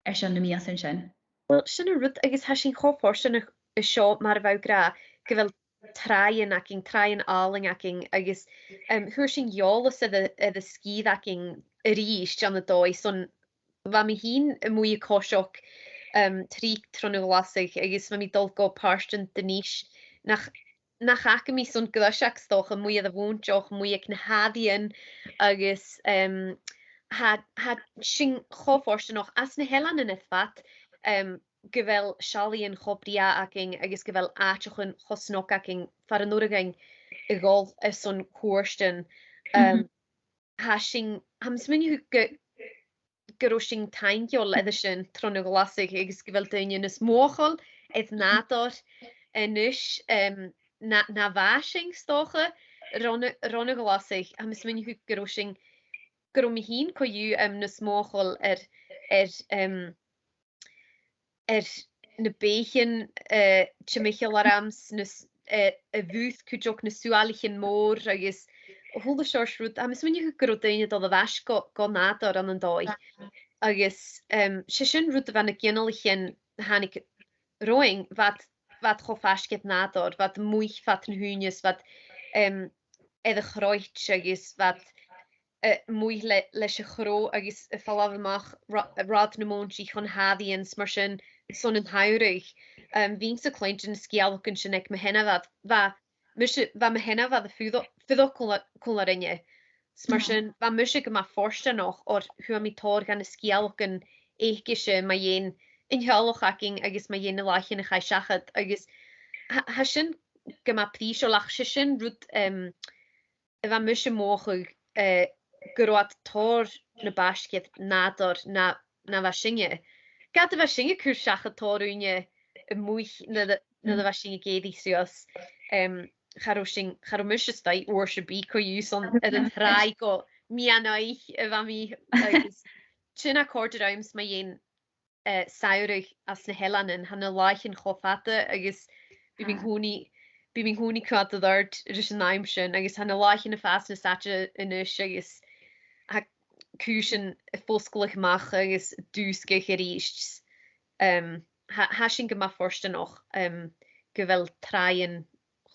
airson na mìosan sin. Well, sin an rud, agus tha sinn cho fortanach an seo, mar a bha thu ag ràdh, gu bheil tràighean againn, tràighean àlainn againn, agus, um, fhuair sinn eòlas air a', air an sgìre againn a-rithist ann an dòigh, son bha mi fhìn a-muigh a' coiseachd, um, tric tron a' ghlasadh agus bha mi a' dol gu pàirtean den fhìos nach, nach fhaca mi son greiseag 's dòcha, a-muigh air a' mhòinteach, a-muigh aig na h-àirighean agus, um, tha, tha sinn cho fortanach anns na h-eileanan air fad, um, gu bheil seallaidhean cho brèagha againn agus gu bheil àiteachan cho snog againn far an urrainn dhuinn a dhol airson cuairtean. Um, tha sinn, tha mi a' smaoineachadh gu, gu robh sinn taingeil air sin tron a' ghlasadh agus gu bheil daoine nas mothachail air nàdar a-nis, um, na, na bha sinn 's dòcha ron a', ron a' ghlasadh. Tha mi a' smaoineachadh gu robh sinn, gu robh mi fhìn co-dhiù, um, nas mothachail air, air, um, air na beathaichean, eh, timcheall ormsa, na s-, eh, a' bhùth cuideachd, na suailchean mòr agus a h-uile seòrsa rud. Tha mi a' smaoineachadh gu robh daoine a' dol air ais gu, gu nàdar ann an dòigh. Agus, em, 's e sin rud a bha na ginealaichean a thàinig romhainn, bha iad, bha iad cho faisg air nàdar, bha iad a-muigh fad na h-ùine, bha iad, em, air a' chroit agus bha iad, eh, a-muigh le, leis a' chrodh agus a' falbh a-mach ra-, rathad na mòintich chun na h-àirighean 's mar sin son an t-samhraidh. Em, bhithinn-sa a' cluinntinn na sgeulachdan sin aig mo sheanmhair. Bha mise, bha mo sheanmhair a' fuireach, fuireach còmhla, còmhla rinne. 'S mar sin, bha mise gu math fortanach oir fhuair mi tòrr dha na sgeulachdan aicese mu dheidhinn an teaghlach againn agus mu dheidhinn na làithean a chaidh seachad. Agus tha, tha sin gu math prìseil, ach 's e sin rud, em, a bha mise a' mothachadh, eh, gun robh iad tòrr na b' fhaisge air nàdar na, na bha sinne. Ged a bha sinne a' cur seachad tòrr ùine a-muigh nuair a, nuair a bha sinne ag èirigh suas. Em, cha robh sinn, cha robh mise a-staigh uair sam bith co-dhiù, son air an tràigh gu meadhan-oidhche a bha mi, agus sin a chòrd rium 's mu dheidhinn eh, samhradh anns na h-eileanan, tha na làithean cho fada agus bidh mi an-còmhnaidh, bidh mi an-còmhnaidh a' coimhead air adhart ris an àm sin, agus tha na làithean a' fàs nas fhaide a-nis agus tha cùisean a' fosgladh a-mach agus a' dùsgadh a-rithist. Em, tha, tha sinn gu math fortanach, em, gu bheil tràighean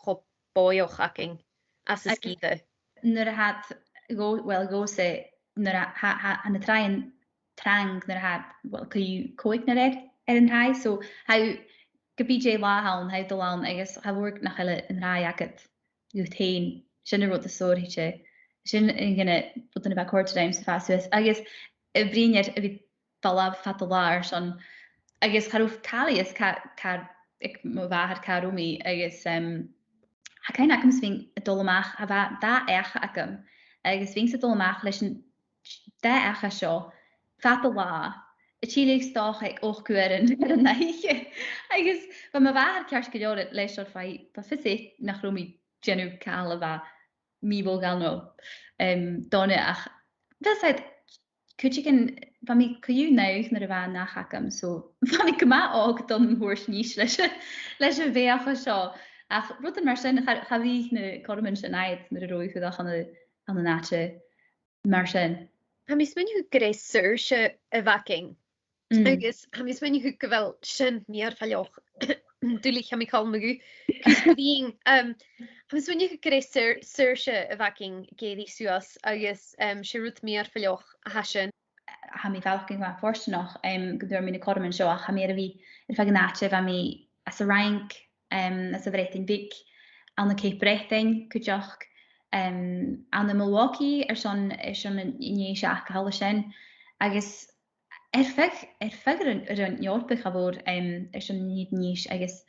cho bòidheach againn anns an sgìre. Nuair a tha iad, well, dhòmhsa, nuair a tha, tha, tha na tràighean trang nuair a tha, well, co-dhiù còignear air, air an tràigh. So, tha, ge bith dè an là a th' ann, tha thu a' dol ann agus cha mhòr nach eil an tràigh agad dhut fhèin. Sin an rud as sònraichte. Sin an aon rud a bha a' còrdadh rium-sa fàs suas. Agus a' bruidhinn air a bhith a' falbh fad an latha airson, agus cha robh càil a dh'fhios cà, cà, aig mo mhàthair cà robh mi, agus, em, tha cuimhne agam-sa bhithinn a' dol a-mach, a bha dà each agam, agus bhithinn-sa a' dol a-mach leis an dà each seo fad an latha, a' tilleadh 's dòcha aig ochd uairean air an oidhche. Agus bha mo mhàthair ceart gu leòr leis, oir bha, bha fios aice nach robh mi a' dèanamh càil a bha mì-mhodhail no, em, dona, ach bha fios aig cuideigin, bha mi co-dhiù naoi nuair a bha an each agam, so bha mi gu math òg don chuairt a-nis leis a', leis a' bheathach seo. Ach rudan mar sin, cha, cha bhiodh na cothroman sin agad mura robh thu a' fuireach ann an, ann an àite mar sin. Tha mi a' smaoineachadh gur e saorsa a bh' againn. Mm. Agus tha mi a' smaoineachadh gu bheil sin mìorbhaileach. Duilich, tha mi call mo ghuth. Cus gu bhith, um, tha mi a' smaoineachadh gur e saor-, saorsa a bh' againn ag èirigh suas, agus, um, 's e rud mìorbhaileach a tha sin. Tha mi a' faireachdainn gu math fortanach, um, gun d' fhuair mi na cothroman seo, ach tha mi air a bhith air feadh an àite, bha mi anns an Fhraing, um, anns a' Bhreatainn Bhig, ann an Ceap Breatainn cuideachd, um, ann am Milwaukee airson, airson an, an fhèis a th' aca thall an sin, agus air feadh, air feadh an, an Eòrpa cha mhòr, em, airson an fhìrinn a-nis, agus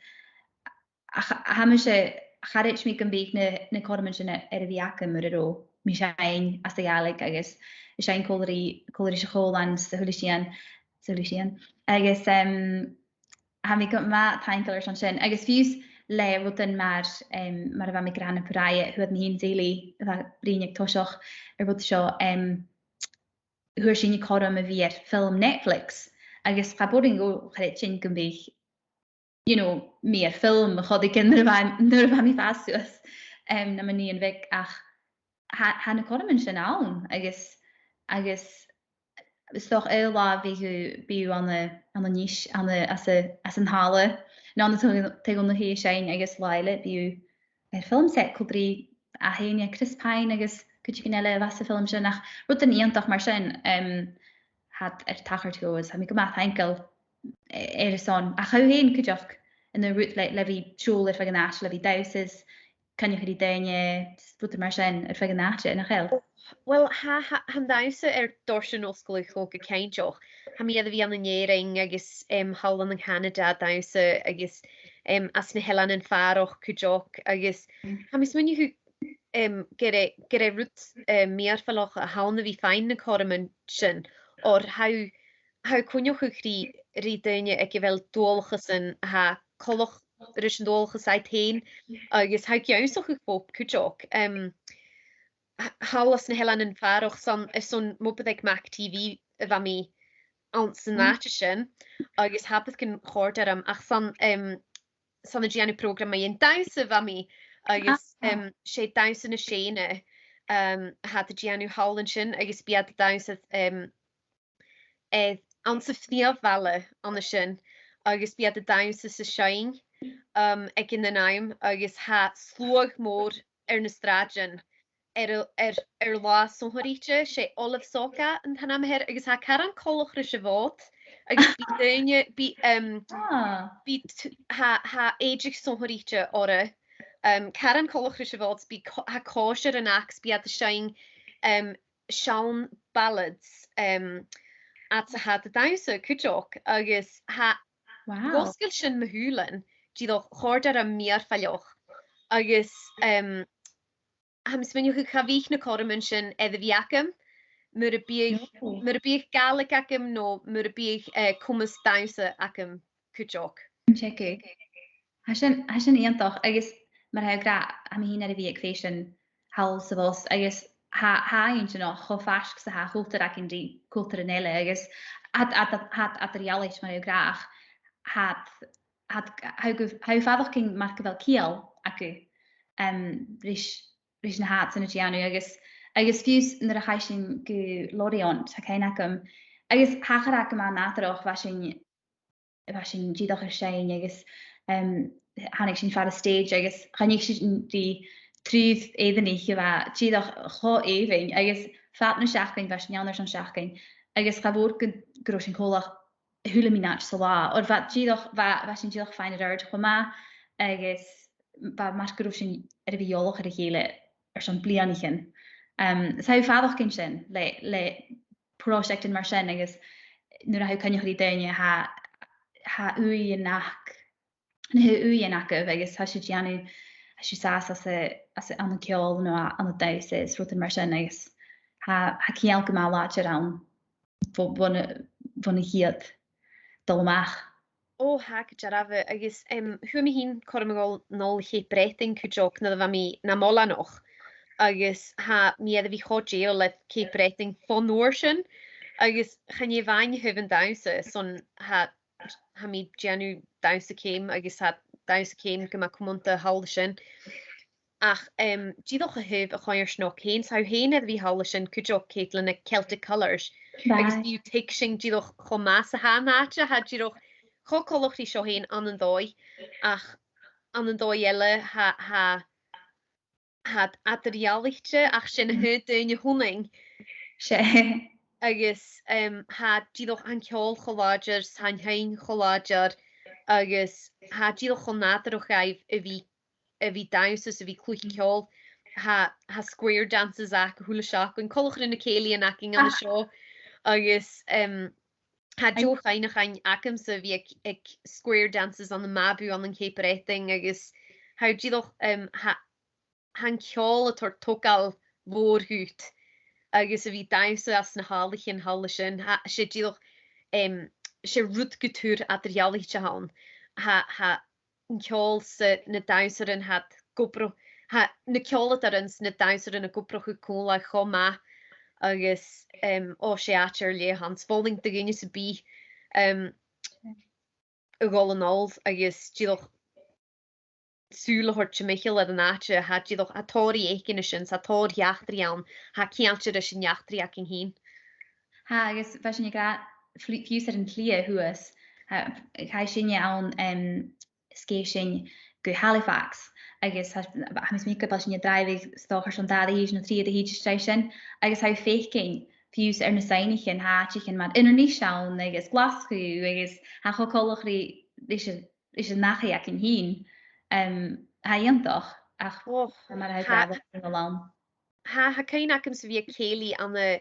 ach, tha mise, cha chreid mi gum biodh na, na cothroman sin air, air a bhith agam mura robh mi a' seinn anns a' Ghàidhlig agus a' seinn còmhla ri, còmhla ris a' chòmhlan 's a h-uile sìon, 's a h-uile sìon. Agus, em, tha mi gu math taingeil airson sin. Agus fiù 's le rudan mar, em, mar a bha mi ag ràdh na pàrantan, fhuair mi fhìn 's Eilidh, a bha a' bruidhinn aig toiseach air an rud seo, em, fhuair sinne cothrom a bhith air film Netflix, agus cha b' urrainn dhomh a chreidsinn gum biodh, you know, mi air film a chur thugainn nuair a bha, nuair a bha mi a' fàs suas, em, nam nighean bheag, ach tha, tha na cothroman sin ann, agus, agus 's dòcha aon latha bidh thu, bidh thu ann an, ann an Nis, ann an, anns a', anns an talla, no ann an taigh, taigh-donnachaidh a' seinn, agus latha eile bidh thu air film set còmhla ri Athène, Chris Pine agus cuideigin eile a bha sa film sin, ach rudan iongantach mar sin, em, tha iad air tachairt dhomh, is tha mi gu math taingeil, eh, air a son. Ach tha thu fhèin cuideachd ann an rud le, le bhith a' siubhal air feadh an àite, le bhith a' dannsa, coinneachadh ri daoine, rudan mar sin air feadh an àite, nach eil? Well, tha, tha, tha an dannsa air dòrsan Ollscoil Ghlaschu gu cinnteach. Tha mi air a bhith ann an Èirinn agus, em, thall ann an Canada a' dannsa agus, em, anns na h-Eileanan Fàrach cuideachd, agus tha mi a' smaoineachadh, em, gur e, gur e rud, em, mìorbhaileach a th' ann a bhith a' faighinn na cothroman sin, oir tha, tha coinneachadh ri, ri daoine aig a bheil dualchasan a tha coltach ris an dualchas agad fhèin, agus tha thu ag ionnsachadh fo cuideachd. Em, th-, thall anns na h-Eileanan Fàrach, 's ann, 's ann airson m' obair aig Mac T V a bha mi anns an àite sin, agus tha e gu math a' còrdadh rium, ach 's ann, em, 's ann a' dèanamh prògram mu dheidhinn dannsa a bha mi, agus, em, 's e Dannsa na Sèine, em, a tha iad a' dèanamh thall an sin, agus bidh iad a' dannsa, em, eh, anns a' phrìomh bhaile an sin, agus bidh iad a' dannsa 's a' seinn, um, aig an aon àm, agus tha sluagh mòr air na sràidean air, air, air latha sònraichte, 's e Ollamh Soca an t-ainm a th' air, agus tha e caran coltach ris a' Mhòd, agus bidh daoine, bidh, um, bidh t-, tha, tha èideadh sònraichte orra, um, caran coltach ris a' Mhòd, bidh co-, tha còisir ann agus bidh iad a' seinn, um, seann ballads, em, agus tha iad a' dannsa cuideachd, agus tha, wow, dh'fhosgail sin mo shùilean, dìreach chòrd e rium mìorbhaileach, agus, em, tha mi a' smaoineachadh cha bhiodh na cothroman sin air a bhith agam, mura biodh, no, mura biodh Gàidhlig agam, no mura biodh, eh, comas dannsa agam cuideachd. An t-eagal. Tha sin, tha sin iongantach, agus mar a tha thu ag ràdh, tha mi fhìn air a bhith aig fèisean thall sa bhus, agus tha, tha e inntinneach cho faisg 's a tha a' chultar againn ri cultaran eile, agus tha iad, tha iad, tha iad eadar-dhealaichte mar a tha thu ag ràdh, ach tha iad, tha iad, tha thu gu, tha thu a' faireachdainn mar gu bheil ciall aca, em, ris, ris na tha iad-san a' dèanamh, agus, agus fiù 's nuair a chaidh sinn gu Lorient, tha cuimhne agam, agus thachair e gu math nàdarrach, bha sinn bha sinn dìreach air seinn agus, em, thàinig sinn far an stage agus chan fhaic sinn ri triùir Fhèireannaich a bha dìreach cho èibhinn, agus fad na seachdain bha sinn ann airson seachdain, agus cha mhòr gun, gun robh sinn còmhla a h-uile mionaid san latha, oir bha dìreach, bha, bha sinn dìreach a' faighinn air adhart cho math, agus bha mar gun robh sinn air a bhith eòlach air a chèile airson bliadhnaichean. Um, 's tha thu a' faireachdainn sin le, le pròiseactan mar sin, agus nuair a tha thu a' coinneachadh ri daoine, tha, tha ùidh aca, na tha ùidh aca, agus tha sibh a' dèanamh, tha sibh sàs anns a', anns a', ann an ceòl no ann an dannsa is rudan mar sin, agus tha, tha ceangal gu math làidir ann bho, bhon a, bhon a' chiad dol a-mach. Ò, tha, gu dearbh, agus, em, fhuair mi fhìn cothrom a dhol a-null a Cheap Breatainn cuideachd nuair a bha mi nam oileanach, agus tha mi air a bhith cho dèidheil le Ceap Breatainn bhon uair sin, agus chan e a-mhàin a thaobh an dannsa, son tha, tha mi a' dèanamh dannsa ceum, agus tha dannsa ceum gu math cumanta thall an sin. Ach, em, dìreach a thaobh a' choimhearsnachd fhèin, 's tha thu fhèin air a bhith thall an sin cuideachd, Caitlin, aig Celtic Colours, agus bidh thu a' tuigsinn dìreach cho math 's a tha an t-àite, tha dìreach cho coltach ri seo fhèin ann an dòigh, ach ann an dòigh eile, tha, tha, tha iad eadar-dhealaichte, ach sin a tha daoine a th' annainn. 'S e. Agus, em, tha dìreach an ceòl cho làidir, 's tha an t-seinn cho làidir, agus tha dìreach cho nàdarrach dhaibh a bhith a bhith dannsa 's a bhith a' cluich ceòl. Tha, tha square dances aca a h-uile seachdain, coltach ri na cèilidhean againn an seo. Agus, em, tha deagh chuimhneachan agamsa a bhith aig, aig square dances ann am Mabou ann an Ceap Breatainn, agus tha dìreach, em, tha, tha an ceòl a' toirt togail mhòr dhut, agus a bhith dannsa anns na hallaichean thall an sin. Tha, 's e dìreach, em, 's e rud gu tur eadar-dhealaichte a th' ann. Tha, tha an ceòl 's na dannsairean, tha iad ag obrachadh, tha na ceòladairean 's na dannsairean ag obrachadh còmhla cho math, agus, em, ò, 's e àite air leth a th' ann, 's mholainn do dhuine sam bith, em, a dhol a-null agus dìreach sùil a thoirt timcheall air an àite, tha dìreach, tha tòrr fhaicinn an sin, 's tha tòrr eachdraidh ann, tha ceangailte ris an eachdraidh againn fhìn. Tha, agus bha sinn ag ràdh, fli-, fiù 's air an t-slighe shuas, tha, chaidh sinne ann, em, sgèith sin gu Halifax, agus tha, tha mi a' smaoineachadh gu bheil sinn a' dràibheadh 's dòcha airson dà oidhche no trì oidhche às dèidh sin, agus tha thu a' faicinn fiù 's air na soidhnichean, tha àiteachan mar Inbhir Nis ann agus Glaschu, agus tha e cho coltach ri, ris a', ris an dachaigh againn fhìn. Em, tha e iongantach, ach tha mar a tha, tha e grànda a' dol ann. Tha, tha cuimhne agamsa a bhith aig cèilidh ann an,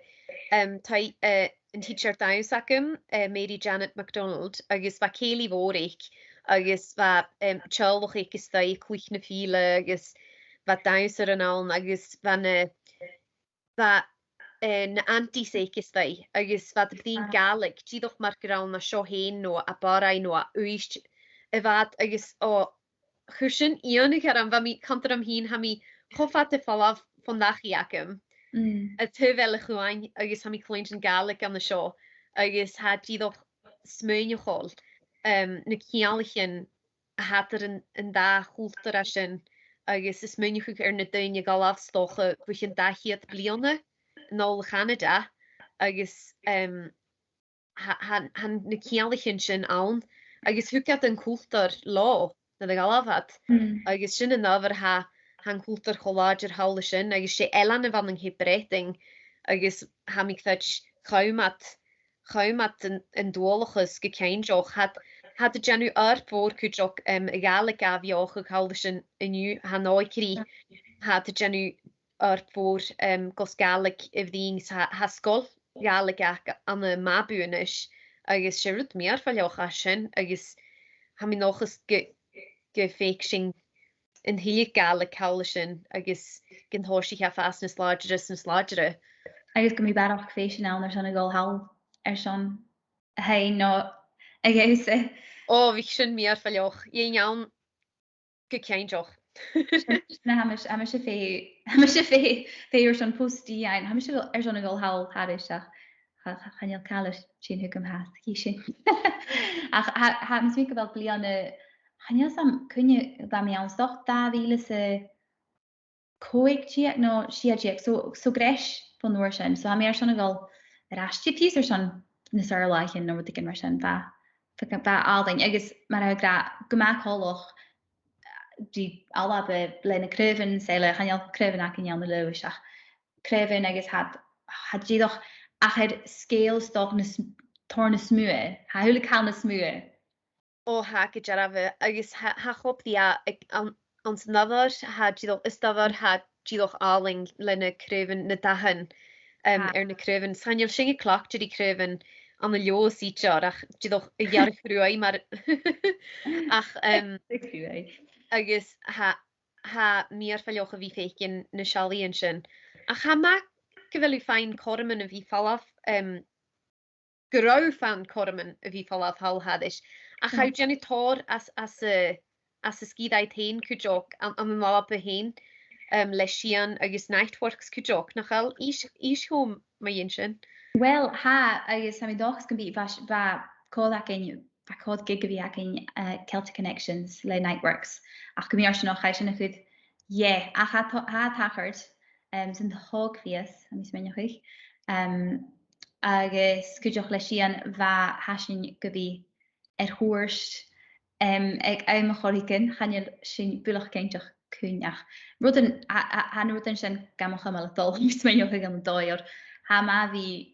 em, taigh, eh, an tidsear dannsa agam, eh, Mary Janet MacDonald, agus bha cèilidh mhòr aice, agus bha, em, teaghlach aice a-staigh a' cluich na fìdhle, agus bha dannsairean ann, agus bha na, bha, eh, na aunties aice a-staigh, agus bha iad a' bruidhinn Gàidhlig, dìreach mar gur ann an seo fhèin, no à Barraigh, no à Uibhist a bha iad, agus, ò, chuir sin iongnadh orm, bha mi, coimhead orm fhìn, tha mi cho fada air falbh bhon dachaigh agam, a thaobh eile a' chuain, agus tha mi a' cluinntinn Gàidhlig an seo, agus tha e dìreach smaoineachail, em, na ceanglaichean a th' eadar an, an dà chultar a tha sin, agus a' smaoineachadh air na daoine a dh'fhalbh 's dòcha bho chionn dà cheud bliadhna a-null a Chanada, agus, em, tha, tha, tha na ceanglaichean sin ann, agus thug iad an cultar leotha nuair a dh'fhalbh iad. Agus sin an adhbhar a tha, tha an cultar cho làidir thall an sin, agus 's e eilean a bh' ann an Ceap Breatainn, agus tha mi a' creidsinn, chùm iad, chùm iad an, an dualchas gu cinnteach. Tha iad, tha iad a' dèanamh oidhirp mhòr cuideachd, em, a' Ghàidhlig ath-bheothachadh thall an sin an-diugh, tha an òigridh, tha iad a' dèanamh oidhirp mhòr, em, gus Gàidhlig a bhruidhinn, 's tha, tha sgoil Ghàidhlig aca ann am Mabou a-nis, agus 's e rud mìorbhaileach a tha sin, agus tha mi an dòchas gu, gum faic sinn an tuilleadh Gàidhlig thall an sin, agus gun tòisich e a' fàs nas làidire 's nas làidire. Agus gum bi barrachd fèisean ann airson a dhol thall airson a sheinn no a dhannsa. Ò, bhiodh sin mìorbhaileach. Dh'fhaodadh ann gu cinnteach. Sin, sin, tha mise, tha mise fhèin, tha mise fhèin, fhèin airson post-deigheadh, tha mise airson a dhol thall thairis ach cha, cha, chan eil càil air tighinn thugam fhathast, chì sinn. Ach tha, tha mi a' smaoineachadh gu bheil bliadhna, chan eil fhios agam cuine a bha mi ann, 's dòcha dà mhìle 's a còig deug no sia deug, so, so greis bhon uair sin. So tha mi airson a dhol air ais, fiù 's airson na Sàbhailtean no rudeigin mar sin, bha, bha, bha e àlainn, agus mar a tha thu ag ràdh, gu math coltach ri Alba le na craobhan, 's e le, chan eil craobhan againn ann an Leòdhas ach craobhan agus tha, tha dìreach, ach air sgèile 's dòcha nas, tòrr nas motha, tha a h-uile càil nas motha. Ò, tha, gu dearbh, agus tha, tha e cho brèagha, aig, an, anns an adhbhar, tha dìreach, is adhbhar, tha dìreach àlainn le na craobhan, na dathan, um, air na craobhan. 'S chan eil sinn a' cleachdadh ri craobhan ann an Leòdhas idir, ach dìreach a' ghearradh cruaidh mar, ach, um, agus tha, tha mi air faighinn a bhith faicinn na seallaidhean sin. Ach tha e math gu bheil thu a' faighinn cothroman a bhith a' falbh, um, gu robh thu a' faighinn cothroman a bhith a' falbh thall thairis. Ach tha thu a' dèanamh tòrr às, às a', às a' sgìre agad fhèin cuideachd, ann, ann an Alba fhèin, um, le Sian agus Niteworks cuideachd, nach eil? Innis, innis dhomh mu dheidhinn sin. Well, tha, agus tha mi an dòchas gum bi, bha, bha còmhla againn, bha còrr gig a bhith againn, uh, Celtic Connections le Niteworks. Ach gu mì-fhortanach, chaidh sin a chur, yeah, ach tha, tha e a' tachairt, um, san t-seachd mhìos, tha mi a' smaoineachadh. Um, agus cuideachd le Sian, bha, tha sinn gu bhith air chuairt, um, aig àm a' choreigin, chan eil sinn buileach cinnteach cuin ach. Rudan, a, a, tha na rudan sin gam chumail a' dol, tha mi a' smaoineachadh ann an dòigh, oir tha e math a bhith,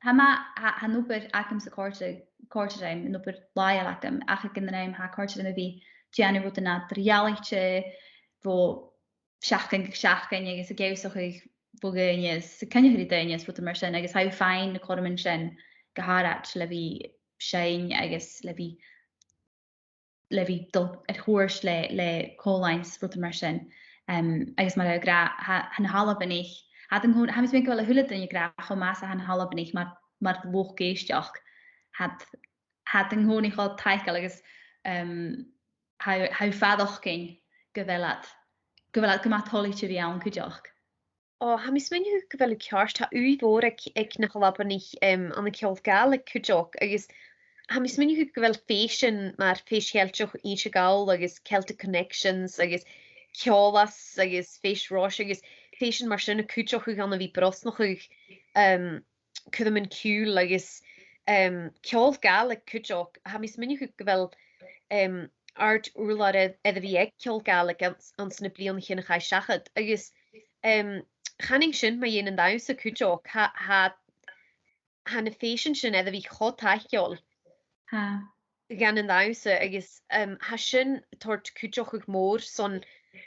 tha e math, tha, tha an obair agamsa a' còrdadh, còrdadh rium, an obair làitheil agam, ach aig an aon àm tha e a' còrdadh rium a bhith a' dèanamh rudan eadar-dhealaichte, bho sheachdain gu seachdain agus ag ionnsachadh bho dhaoine is a' coinneachadh ri daoine is rudan mar sin, agus tha thu a' faighinn na cothroman sin gu h-àraid le bhith a' seinn agus le bhith, le bhith a' dol air chuairt le, le còmhlain is rudan mar sin. Um, agus mar a bha mi ag ràdh, tha, tha na h-Albannaich, tha iad an còmh-, tha mi a' smaoineachadh gu bheil a h-uile duine ag ràdh cho math 's a tha na h-Albannaich mar, mar luchd-èisteachd, tha iad, tha iad an-còmhnaidh cho taiceil agus, um, tha, tha thu a' faireachdainn gu bheil iad, gu bheil iad gu math toilichte a bhith ann cuideachd. Ò, tha mi a' smaoineachadh gu bheil thu ceart, tha ùidh mhòr aig, aig na h-Albannaich, um, ann an ceòl Gàidhlig cuideachd, agus tha mi a' smaoineachadh gu bheil fèisean mar Fèis Cheilteach Innse Gall agus Celtic Connections agus Ceòlas agus Fèis Rois agus fèisean mar sin a' cuideachadh ann a bhith a' brosnachadh, um, cuirmean-ciùil agus, um, ceòl Gàidhlig cuideachd. Tha mi a' smaoineachadh gu bheil, um, àrd-ùrlar air, air a bhith aig ceòl Gàidhlig anns, anns na bliadhnaichean a chaidh seachad. Agus, um, chanainn sin mu dheidhinn an dannsa cuideachd, tha, tha, tha na fèisean sin air a bhith cho taiceil dhan an dannsa agus, um, tha sin a' toirt cuideachadh mòr son,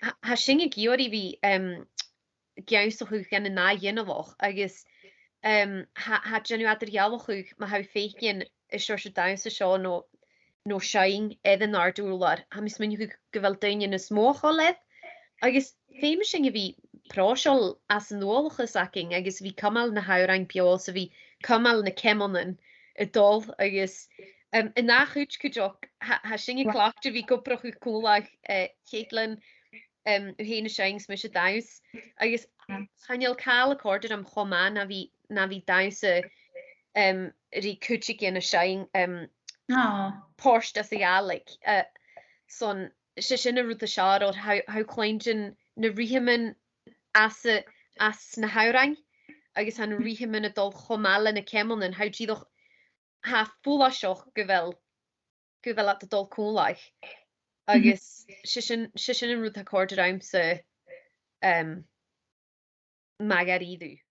tha, tha sinn ag iarraidh a bhith, um, ag ionnsachadh dhan an ath ghinealach agus, um, tha, tha e a' dèanamh eadar-dhealachadh ma tha thu a' faicinn an seòrsa dannsa seo no, no seinn air an àrd-ùrlar. Tha mi a' smaoineachadh gu bheil daoine nas motha a' dol air. Agus feumaidh sinn a bhith pròiseil anns an dualchas againn agus a bhith a' cumail na h-òrain beò 's a bhith a' cumail na ceumannan a' dol agus, um, an ath chuid cuideachd, tha, tha sinn a' cleachdadh a bhith ag obrachadh còmhla, eh, Caitlin, um, thu fhèin a' seinn 's mise a' dannsa. Agus chan eil càil a' còrdadh rium cho math na bhith, na bhith a' dannsa, um, ri cuideigin a' seinn, um, port às a' Ghàidhlig. Uh, son, 's e sin an rud as fheàrr, oir tha, tha thu a' cluinntinn na ruitheaman às a, às na h-òrain, agus tha na ruitheaman a' dol cho math le na ceumannan, tha thu dìreach, tha e follaiseach gu bheil, gu bheil iad a' dol còmhla. Agus 's e sin, 's e sin an rud a tha a' còrdadh riumsa, um, math dha-rìribh.